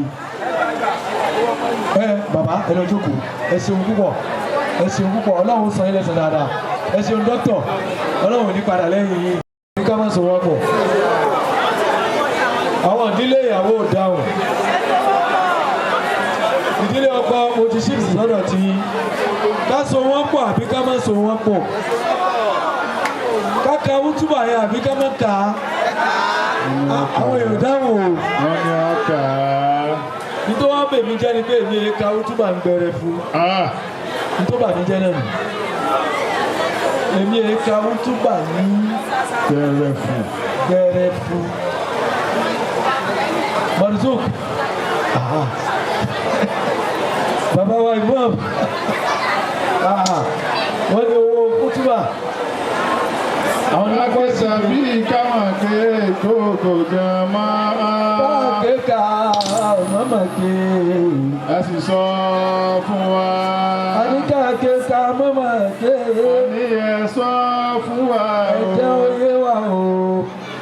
Ẹ Bàbá, ẹ lọ jókòó. Ẹ ṣeun púpọ̀, ẹ ṣeun púpọ̀. Ọlọ́run san yín lẹ́san dáadáa. Ẹ ṣeun dókítà, Ọlọ́run ò ní padà lẹ́yìn yín. Ní ká má sọ wọ́n pọ̀. Àwọn ìdílé ìyàwó ò dáhùn. Ìdílé ọkọ, mo ti shift sọ́dọ̀ tí ká so wọ́n pọ̀ àbí ká má so wọ́n pọ̀, ká ka wútúbà yẹn àbí ká má kà á. Àwọn èèyàn dáhùn o. Wọ́n ní a kà á. Nítorí wọn bèmí jẹ́ ni pé èmi ka wútúbà ń gbẹrẹ fún. Nítorí bàmí jẹ́ náà nù. Èmi ka wútúbà ní gbẹrẹ fún. Gbẹrẹ fún. Mọ̀rùsùk. Bàbá wa imam. Wọ́n ní owó kútúbà. Àwọn akẹ́sà bíi káwọn ké kókò gan máa. Káàké ká mọ́mọ́ ké. Ẹ sì sọ fún wa. A ní káàké ká mọ́mọ́ ké. A ní ẹ sọ fún wa o. Ẹ jẹ́ oyé wa o.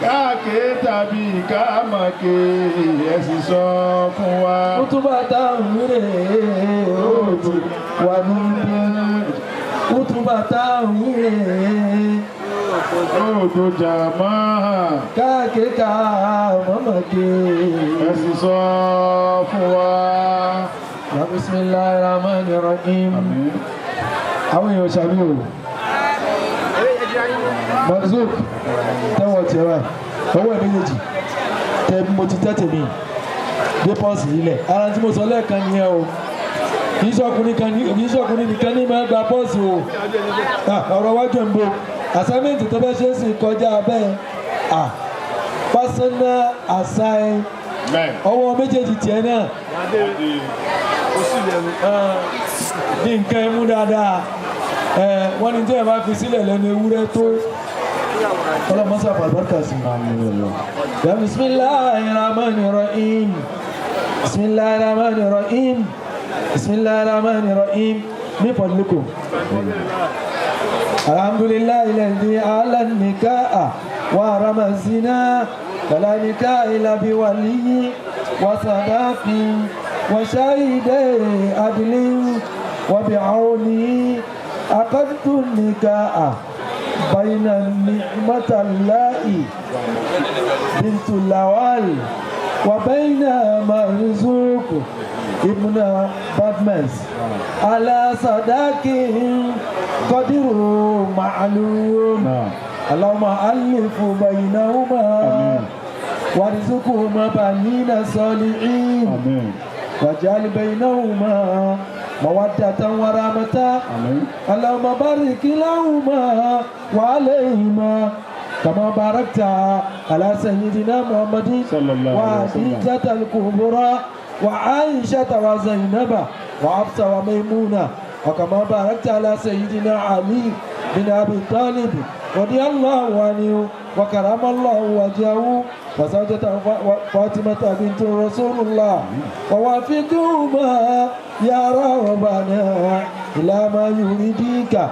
Káàké tàbí káàmọ̀ ké, ẹ sì sọ fún wa. Kútúbà táwọn rè é ó ti wà níbí. Kútúbà táwọn rè é. Òjò jàmá. Káàké ká mọ́mọ́ ké. Ẹ sì sọ fún wa. Bismillahir Rahmanir Rahim. Àwọn èèyàn ṣàmì o. Marzuk, tẹ́wọ̀ tiẹ̀ báyìí. Ọwọ́ ẹ̀ méjèèjì. Tẹ mo ti tẹ́tẹ̀ mi. Dé pọ́ọ̀sì yìí lẹ̀. Ara tí mo sọ lẹ́ẹ̀kan nìyẹn o. Kì í ṣọkùnrin nìkan ní máa gba pọ́ọ̀sì o. Ọ̀rọ̀ wájú ẹ̀ ń bo. Assignment tó fẹ́ ṣe é sì kọjá bẹ́ẹ̀. Personal assignment. Ọwọ́ méjèèjì tiẹ̀ náà. Ní nǹkan ẹ mú dáadáa. Wọ́n ní tí ẹ bá fi sílẹ̀ lẹ́nu ewúrẹ́ tó. Ọlọ́mọ sábà àlùbáríkà sí. Ya bismillahir rahmanir rahim. Bismillahir rahmanir rahim. Bismillahir rahmanir rahim. Ní fọdúlùkù. Alhamdulillahi alladhi ala nikaha wa harama zina wala nikaha illa bi waliyyi wa sadaqin wa shahidai adlin wa bi'auni aqadtu nikaha bayna ni'matallahi bintu Lawal wa bayna Marzuq ibn Badmas ala sadaqin qadiru ma'lum. Allahumma alif baynahuma warzuqhuma banina salihin waj'al baynahuma mawaddatan wa rahmatan. Allahumma barik lahuma wa alayhima kama barakta ala sayyidina Muhammadin wa Khadijatal kubra wa Aishata wa Zainaba wa Hafsa wa Maimuna wa kama barakta ala sayyidina Ali bin Abi Talib radiyallahu anhu wa karamallahu wajhahu wa zawjatahu Fatimata bintu Rasulullah wa wafiqhuma ya rabbana ila ma yuridika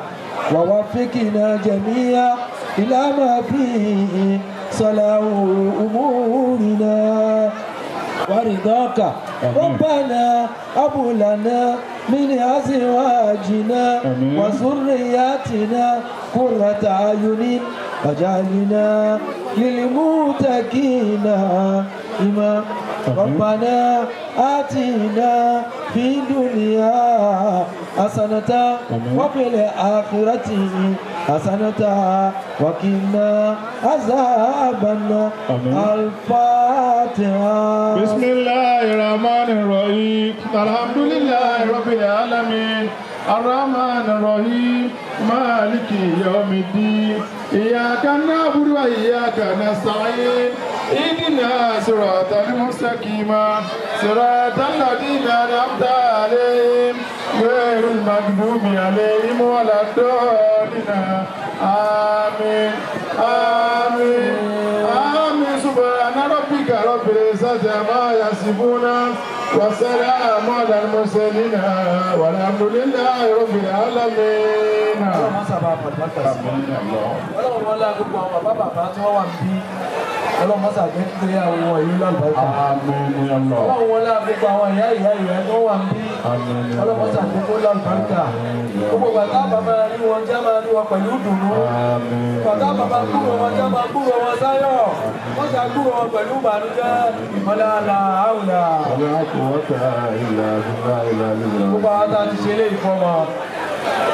wa wafiqna jami'a ila ma fihi salahu umurina wa ridaka. Rabbana hab lana min azwajina wa dhurriyyatina qurrata a'yunin waj'alna lil muttaqina imama. Rabbana atina fi dunya hasanatan wa fil akhirati hasanatan wa qina azaban nar. Al-Fatiha. Bismillahir Rahmanir Rahim. Alhamdulillahi Rabbil alamin. Ar-Rahmanir Rahim. Maliki yawmiddin. Iyyaka na'budu wa iyyaka nasta'in. Ihdina siratal mustaqim. Siratal ladzina an'amta alaihim ghairil maghdubi alaihim waladdallin. Amin. Amin. Amin. Subhana rabbika rabbil izzati amma yasifun. Wa salamun alal mursalin. Walhamdulillahi rabbil alamin. Ọlọ́run wọn lá gbogbo àwọn bàbá bàbá tí wọ́n wà níbí. Ọlọ́run mọ́sà jẹ́ kí ìgbéyàwó wọn yìí lálùbáríkà. Àmín ya Allah. Ọlọ́run wọlé gbogbo àwọn ìyá ìyá ìyá tó wà ń bí. Àmín ya Ọlọ́run mọ́sà jẹ́ kó lálùbáríkà. Gbogbo bàtà bàbá rí wọn já máa rí wọn pẹ̀lú ìdùnnú. Àmín. Bàtà bàbá gbúrò wọn já máa gbúrò wọn sáyọ̀. Wọ́n ṣà gbúrò wọn pẹ̀lú ìbànújẹ́. Ọlá àlà àwùlà. Wala quwwata illa billahi al-aliyyil azim. Gbogbo àwọn tá a ti ṣe eléyìí fọ́mọ.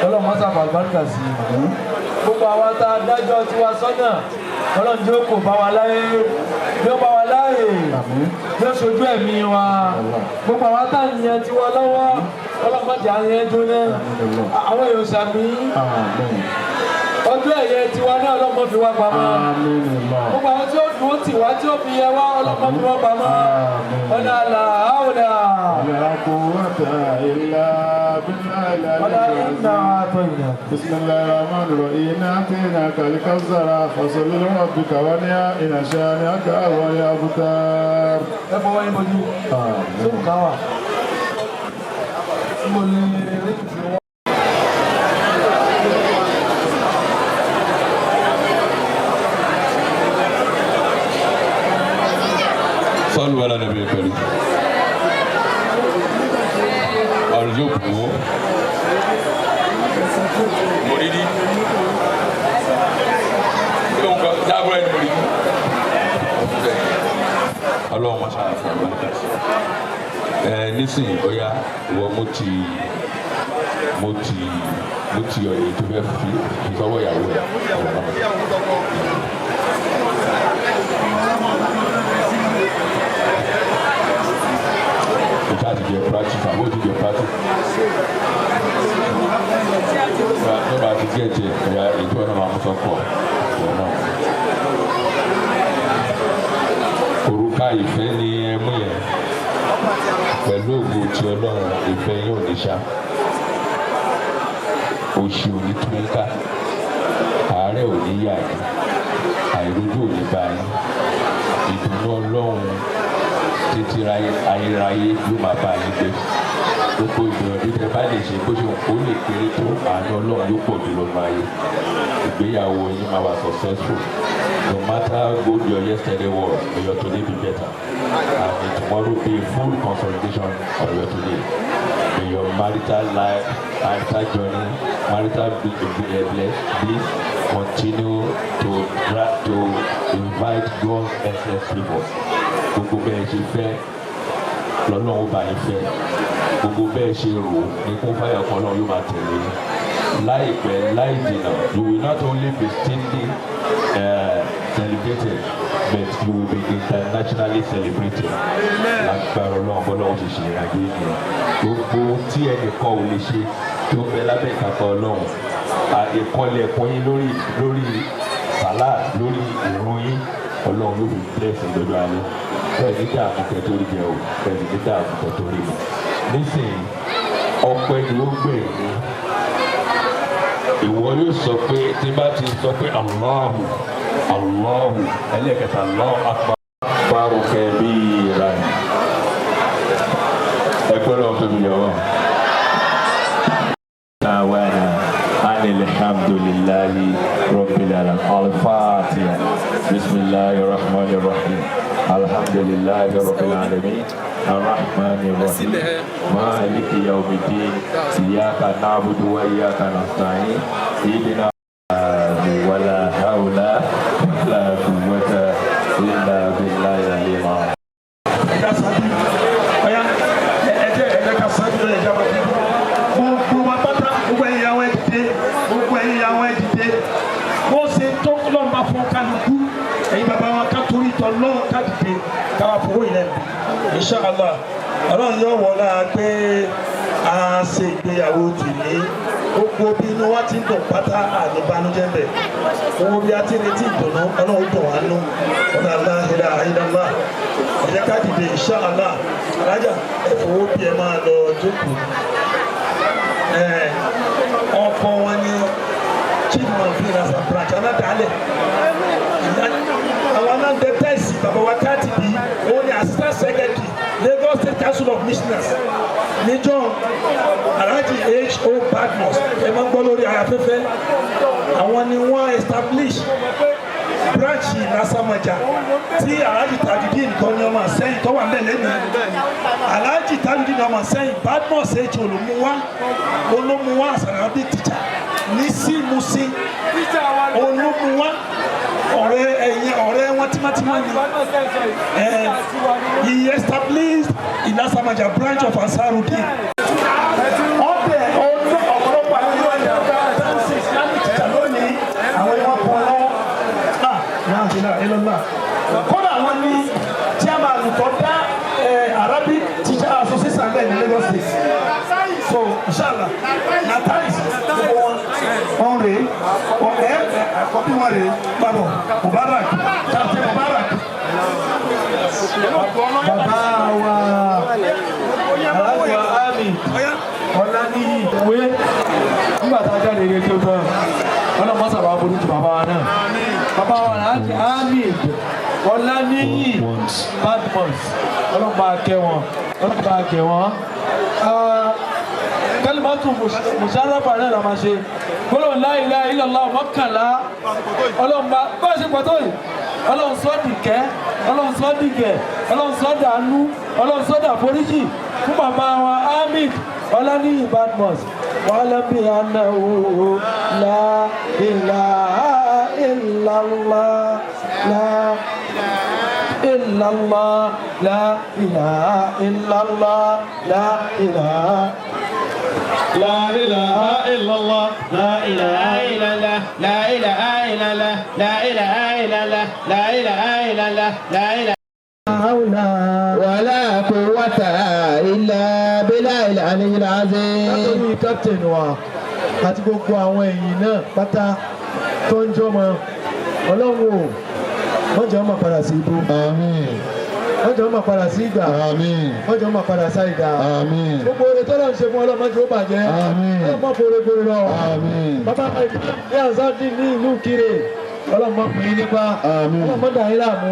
Ọlọ́run mọ́sà fàlùbáríkà sí i. Gbogbo àwọn tá a dájọ́ tiwa sọ́nà. Ọlọ́run jẹ́ kó bá wa láyé. Yóò bá wa láyè. Yóò ṣojú ẹ̀mí wa. Gbogbo àwọn tá a yan tiwa lọ́wọ́. Ọlọ́run má jẹ́ àyẹn jóná. Àwọn èèyàn sàmí. Àmín. Ọjọ́ ẹ̀yẹ tiwa náà ọlọ́mọ fi wá pamọ́. Àmín Allah. Gbogbo àwọn tí ó dùn ó tì wá tí ó fi yẹ wá ọlọ́mọ fi wá pamọ́. Ọ̀nà àlà àwòdà. Wala quwwata illa billahi Ọ̀nà al-aliyyil ìnà azim. àtọ̀ ìnà. بسم الله الرحمن الرحيم إنا أعطيناك الكوثر فصل لربك وانحر إن شانئك هو الأبتر. Ẹ fọwọ́ yín bojú. Àmín. Sóhùn ká wà. Mo lè rí ti wọ́n. صلوا على النبي الكريم. أرجوكم mòrídì dábọ̀ ẹni mòrídì. Ọlọ́run máa ṣàlàyé àbáríkà sí ẹ nísìnyí. Bóyá ìwọ mo ti ọ̀yẹ́ tó fẹ́ fi sọ́wọ́ ìyàwó ẹ̀ ọ̀rọ̀ náà. Ìta ti jẹ practice àbó ti jẹ practice tó bá ti gé ẹ̀jẹ̀ ẹ̀yà ètò ọ̀nà máa mú sọ́kọ̀ ọ̀nà náà. Òrùka ìfẹ́ ni ẹ mú yẹn. Pẹ̀lú ògo ti Ọlọ́run, ìfẹ́ yín ò ní ṣá, òṣì ò ní tú yín ká, àárẹ̀ ò ní yà yín, àìrójú ò ní bá yín. Ìdùnnú Ọlọ́run títí ayérayé yóò máa bá yín gbé. Gbogbo ìgbìyànjú tẹ bá lè ṣe, bó ṣe kó lè kéré tó, àánú Ọlọ́run yóò pọ̀ jù lọ́nà ayé. Ìgbéyàwó yín máa wà successful. No matter how good your yesterday was, may your today be better, and may tomorrow be a full consolidation of your today. May your marital life, marital journey, marital bliss continue to invite God's excellent favour. Gbogbo bẹ́ẹ̀ ṣe fẹ́ lọ́lọ́run bá yín fẹ́, gbogbo bẹ́ẹ̀ ṣe rò ó ní kún fáyà kan náà yóò máa tẹ̀lé yín. Láìpẹ́ láì jìnnà, you will not only be standing celebrated, but you will be internationally celebrated. Lágbára Ọlọ́run, bọ́lọ́run ṣe ṣe ìrìnàjò yìí nìyẹn. Gbogbo tí ẹnìkan ò lè ṣe tó ń bẹ lábẹ́ ìkápá Ọlọ́run, ìkọlẹ̀kùn yín lórí salad, lórí ìrun yín, Ọlọ́run yóò fi bless lọ́jọ́ alẹ́. Bẹ́ẹ̀ ní dààmú kẹ́ tó rí jẹ o, bẹ́ẹ̀ ní dààmú kẹ́ tó rí mu. Nísìnyí, ọpẹ́ ni ó gbẹ̀yìn. Ìwọ yóò sọ pé tí bá ti sọ pé Allahu Allahu ẹlẹ́kẹta, Allahu akbar kabira. Ẹgbẹ́ lọ́wọ́ tóbi yọ̀ wọ́n. دعوانا أن الحمد لله رب العالمين. الفاتحة. بسم الله الرحمن الرحيم. الحمد لله رب العالمين، الرحمن الرحيم، مالك يوم الدين، إياك نعبد وإياك نستعين، اهدنا. ولا حول ولا قوة إلا بالله العلي العظيم. Ẹja sábì ọ̀yá, ẹjẹ ẹjẹ ká sábì lọ́yẹ̀. Ẹja bàbí gbogbo wa pátá, gbogbo ẹ̀yin ìyàwó ẹ̀ dìde, gbogbo ẹ̀yin ìyàwó ẹ̀ dìde. Bó ṣe tó lọ́nba fún kálukú, ẹ̀yin bàbá wa, ká torí tọ́ lọ́wọ́, ká dìde, ká wá fowó yìí lẹ́nu. Inshallah, Ọlọ́run yóò wọlá pé a ṣe ìgbéyàwó tìní. Gbogbo bí inú wa ti ń dùn pátá, àní banújẹ́ ń bẹ̀. Gbogbo bí a ti ń retí ìdùnnú, Ọlọ́run dùn wá nú. Ọ̀nà aláhìlá àhìlá, ẹ jẹ́ ká dìde. Inshallah, alájà, ẹ fowó bí ẹ máa lọ jókòó. Ẹ ọkọ wọn ni chief man fi rasa branch aládàálẹ̀, àwọn aláǹdẹ tẹ́sí bàbá wa káàtì bí òun ni assistant secretary, Lagos State Council of Missioners níjọ́. Alhaji H O Badmus, ẹ máa ń gbọ́ lórí afẹ́fẹ́, àwọn ni wọ́n establish Branch Ìlàsàmọ̀jà tí Alhaji Tajudeen kan ní ọmọ sẹ́yìn tó wà ń bẹ̀ lẹ́nu. Alhaji Tajudeen ọmọ sẹ́yìn Badmus H olómúwá olómúwá as an Arabic teacher ní símúsí olómúwá, ọ̀rẹ́ ẹ̀yìn ọ̀rẹ́ wọn tímátímá ni. He established Ìlàsàmọ̀jà branch of Ansarudeen. Ọbẹ̀ ọdún ọ̀pọ̀lọpọ̀ àwọn yóò yà dáńsì Islamic teacher lónìí, àwọn yóò pọ̀ lọ́wọ́ náà ilọ́lá. Kódà wọn ní chairman tó dá Arabic Teacher Association bẹ́ẹ̀ ní Lagos State. So inshallah, Natalis, gbogbo wọn wọn rè é, ẹ àkọ́bí wọn rè é, gbàgbọ́ Mubarak, Captain Mubarak. Bàbá wa Aláwọ̀ Ami Ọláníyì wé nígbà tá a jáde ilé tó tán, ọlọ́mọ sábà burú ju bàbá wa náà. Bàbá wa Alhaji Ahmed Ọláníyì Badmus, ọlọ́mọ akẹ́ wọn, ọlọ́mọ akẹ́ wọn. Kalimatu musarafa náà la máa ṣe gbọ́dọ̀, la ilaha illallah mọ́kànlá. Ọlọ́mọ bá a ṣe pàtó yìí, ọlọ́run sọ́ dìkẹ́, ọlọ́run sọ́ dìgẹ̀, ọlọ́run sọ́ dànù, ọlọ́run sọ́ dàforíjì fún bàbá wa Ahmed Ọláníyì Badmus. Wàhálà bí anáwó la ilaha illallah, la illallah, la ilaha illallah, la ilaha. لا إله إلا الله، لا إله إلا الله، لا إله إلا الله، لا إله إلا الله، لا إله إلا الله، لا إله حول ولا قوة إلا بالله العلي العظيم. Látòrí captain wa àti gbogbo àwọn ẹ̀yìn náà pátá tó ń jọmọ, ọlọ́run ò wọ́n jẹ́ ọmọ padà sí ibú, wọ́n jẹ́ ọmọ padà sí ìgbà, wọ́n jẹ́ ọmọ padà sáìdá. Gbogbo oore tó lọ́n ṣe fún ọlọ́mọ jẹ́ ó bàjẹ́, ọlọ́mọ fòrè fòrè lọ. Bàbá ní àzáàdì ní ìlú Kire, ọlọ́mọ pè é nípa, ọlọ́mọ dà yín láàmú.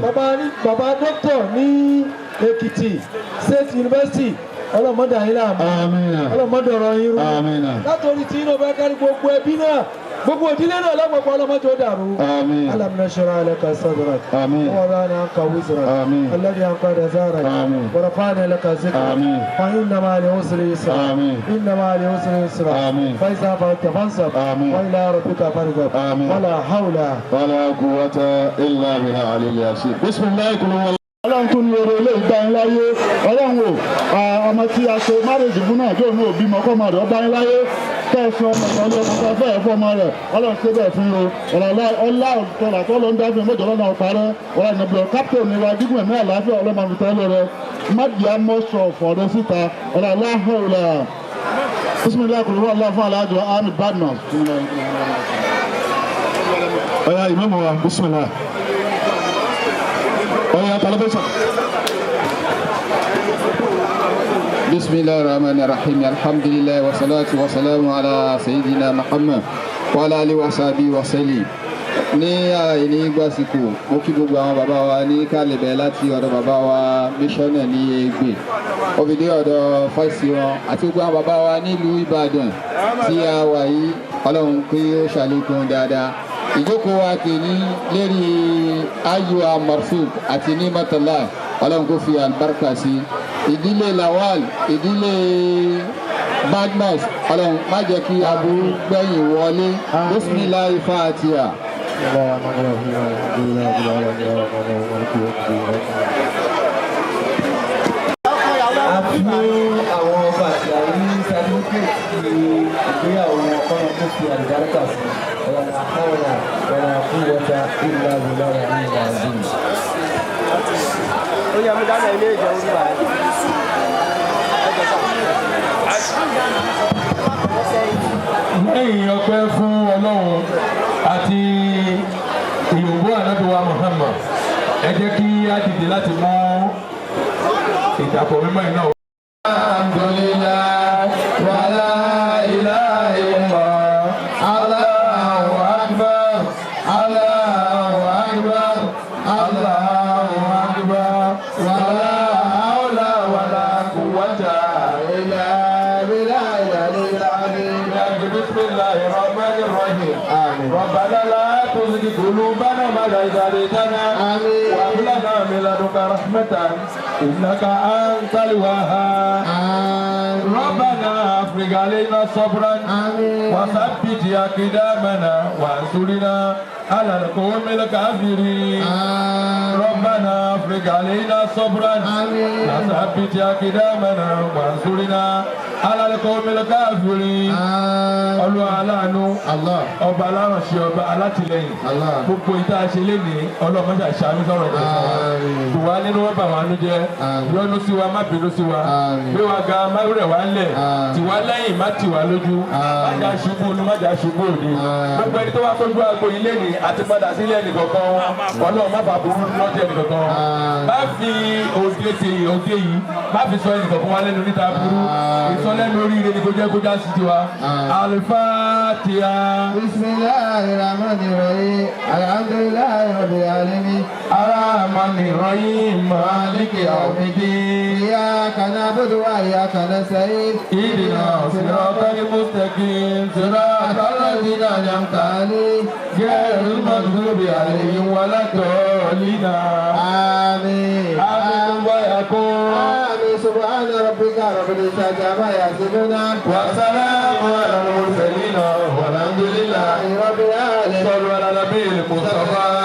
Bàbá ní bàbá dókítà ní Èkìtì State University, ọlọ́mọ dà yín láàmú, ọlọ́mọ dọ̀rọ̀ yín rú. Látòrí tí inú ọba kárí gbogbo ẹbí náà, gbogbo ìdílé náà lápapọ̀, ọlọ́mọ tó dàrú. Alam nashrah laka sadrak wa wada'na anka wizrak alladhi anqadha dhahrak wa rafa'na laka dhikrak fa inna ma'al usri yusra, inna ma'al usri yusra, fa idha faragta fansab wa ila rabbika farghab. Wala hawla ولا قوة إلا بالله العلي العظيم. بسم الله كل هو. Ọlọ́run tún ní oore ilé ìgbà yín láyé. Ọlọ́run o, ọmọ tí a ṣe marriage fún náà yóò ní òbí mọ́ kọ́mọ rẹ̀ ọba yín láyé, kẹ́ẹ̀fẹ́ ọmọ kan lé ọmọ kan fẹ́ẹ̀ fún ọmọ rẹ̀, ọlọ́run ṣe bẹ́ẹ̀ fún yín o. Ọ̀làlá ọlá ọ̀tọ̀là tó ló ń dá fún mọ́jọ́ lọ́nà ọ̀parẹ́ ọ̀là ìnàbíọ̀ captain wa, gígùn ẹ̀mí àlàáfíà ọlọ́mọ fi tẹ́lẹ̀ rẹ má mọ́ sọ ọ̀fọ̀ rẹ síta. Ọ̀làlá hàwùlà bisimilayi kùlùkù ọlá fún alájọ Ahmed Badmus. Ọ̀yà ìmọ̀mọ̀ wa, bisimilayi. Ọ̀yà talabẹ́sà. بسم الله الرحمن الرحيم، الحمد لله والصلاة والسلام على سيدنا محمد وعلى آله وصحبه وسلم. Ní àìní gbàsíkò, mo kí gbogbo àwọn bàbá wa ní kálẹ̀bẹ̀, láti ọ̀dọ̀ bàbá wa mísọ́nà ní Ẹgbẹ́ òfìdí ọ̀dọ̀ fọ́ìsì wọn àti gbogbo àwọn bàbá wa nílùú Ìbàdàn tí a wà yìí. Ọlọ́run kí ó ṣàlékún dáadáa ìjókòó wa tèmi lérí ayọ̀ Marfuk àti ní mọ́tàlá. Ọlọ́run kó fi àlùbáríkà sí ìdílé Lawal, ìdílé Badmus. Ọlọ́run má jẹ́ kí aburú gbẹ̀yìn wọlé. Bisimilahi fatiha. A fún àwọn ọba àti àwọn ní sátífíkẹ́ẹ̀tì ìgbéyàwó wọn, kọ́nà tó fi àlùbáríkà sí. Wala hawla wala quwwata illa billahi al-aliyyil azim. Ó yẹ mú dáná ilé ìjẹun nígbà yẹn. Lẹ́yìn ọpẹ́ fún ọlọ́run àti ìyòǹbó ànábì wa Muhammad, ẹ jẹ́ kí á dìde láti mú ìdàpọ̀ mímọ́ iná. Alhamdulillah wala ilaha illallah, Allahu akbar, Allahu akbar, Allahu akbar, wala hawla wala quwwata illa billahi al-aliyyil azim. بسم الله الرحمن الرحيم. ربنا لا تزغ قلوبنا بعد إذ هديتنا وهب لنا من لدنك رحمة إنك أنت الوهاب. ربنا أفرغ علينا صبرا وثبت أقدامنا وانصرنا على القوم الكافرين. ربنا أفرغ علينا صبرا وثبت أقدامنا وانصرنا على القوم الكافرين. Olúwa aláàánú, ọba alárànṣe, ọba alátìlẹ́yìn, gbogbo ìta ṣe lénìí, ọlọ́mọdé àṣàmì sọ̀rọ̀ ìjọba tù wá nínú, wọn bà wá nú jẹ́, yọ́nú sí wa, má bínú sí wa, gbé wa ga, má rẹ̀ wá ńlẹ̀, tì wá lẹ́yìn, má tì wá lójú, má jà ṣubú inú, má jà ṣubú òde. Gbogbo ẹni tó wá sójú agbo yìí lénìí àti padà sílé ẹnìkọ̀ọ̀kan, Ọlọ́run má fà burú lọ́jọ́ ẹnìkọ̀ọ̀kan, má fi òde ti òde yìí má fi sọ ẹnìkọ̀ọ̀kan wá lẹ́nu níta burú, ìsọlẹ́nu oríire ni kò jẹ́ kó já sí tiwa. Al-Fatiha. Bismillahir Rahmanir Rahim. Alhamdulillahi Rabbil Alamin. Ar-Rahmanir Rahim. Maliki Yawmiddin. Iyyaka na'budu wa iyyaka nasta'in. Ihdina siratal mustaqim. Siratal ladzina an'amta 'alayhim. Ghayril maghdubi 'alayhim waladdallin. Amin. Amin wa yakun. Amin. Subhana rabbika rabbil izzati amma yasifun. Wa salamun 'alal mursalin. Walhamdulillahi rabbil alamin. Sallu ala nabiyil Mustafa.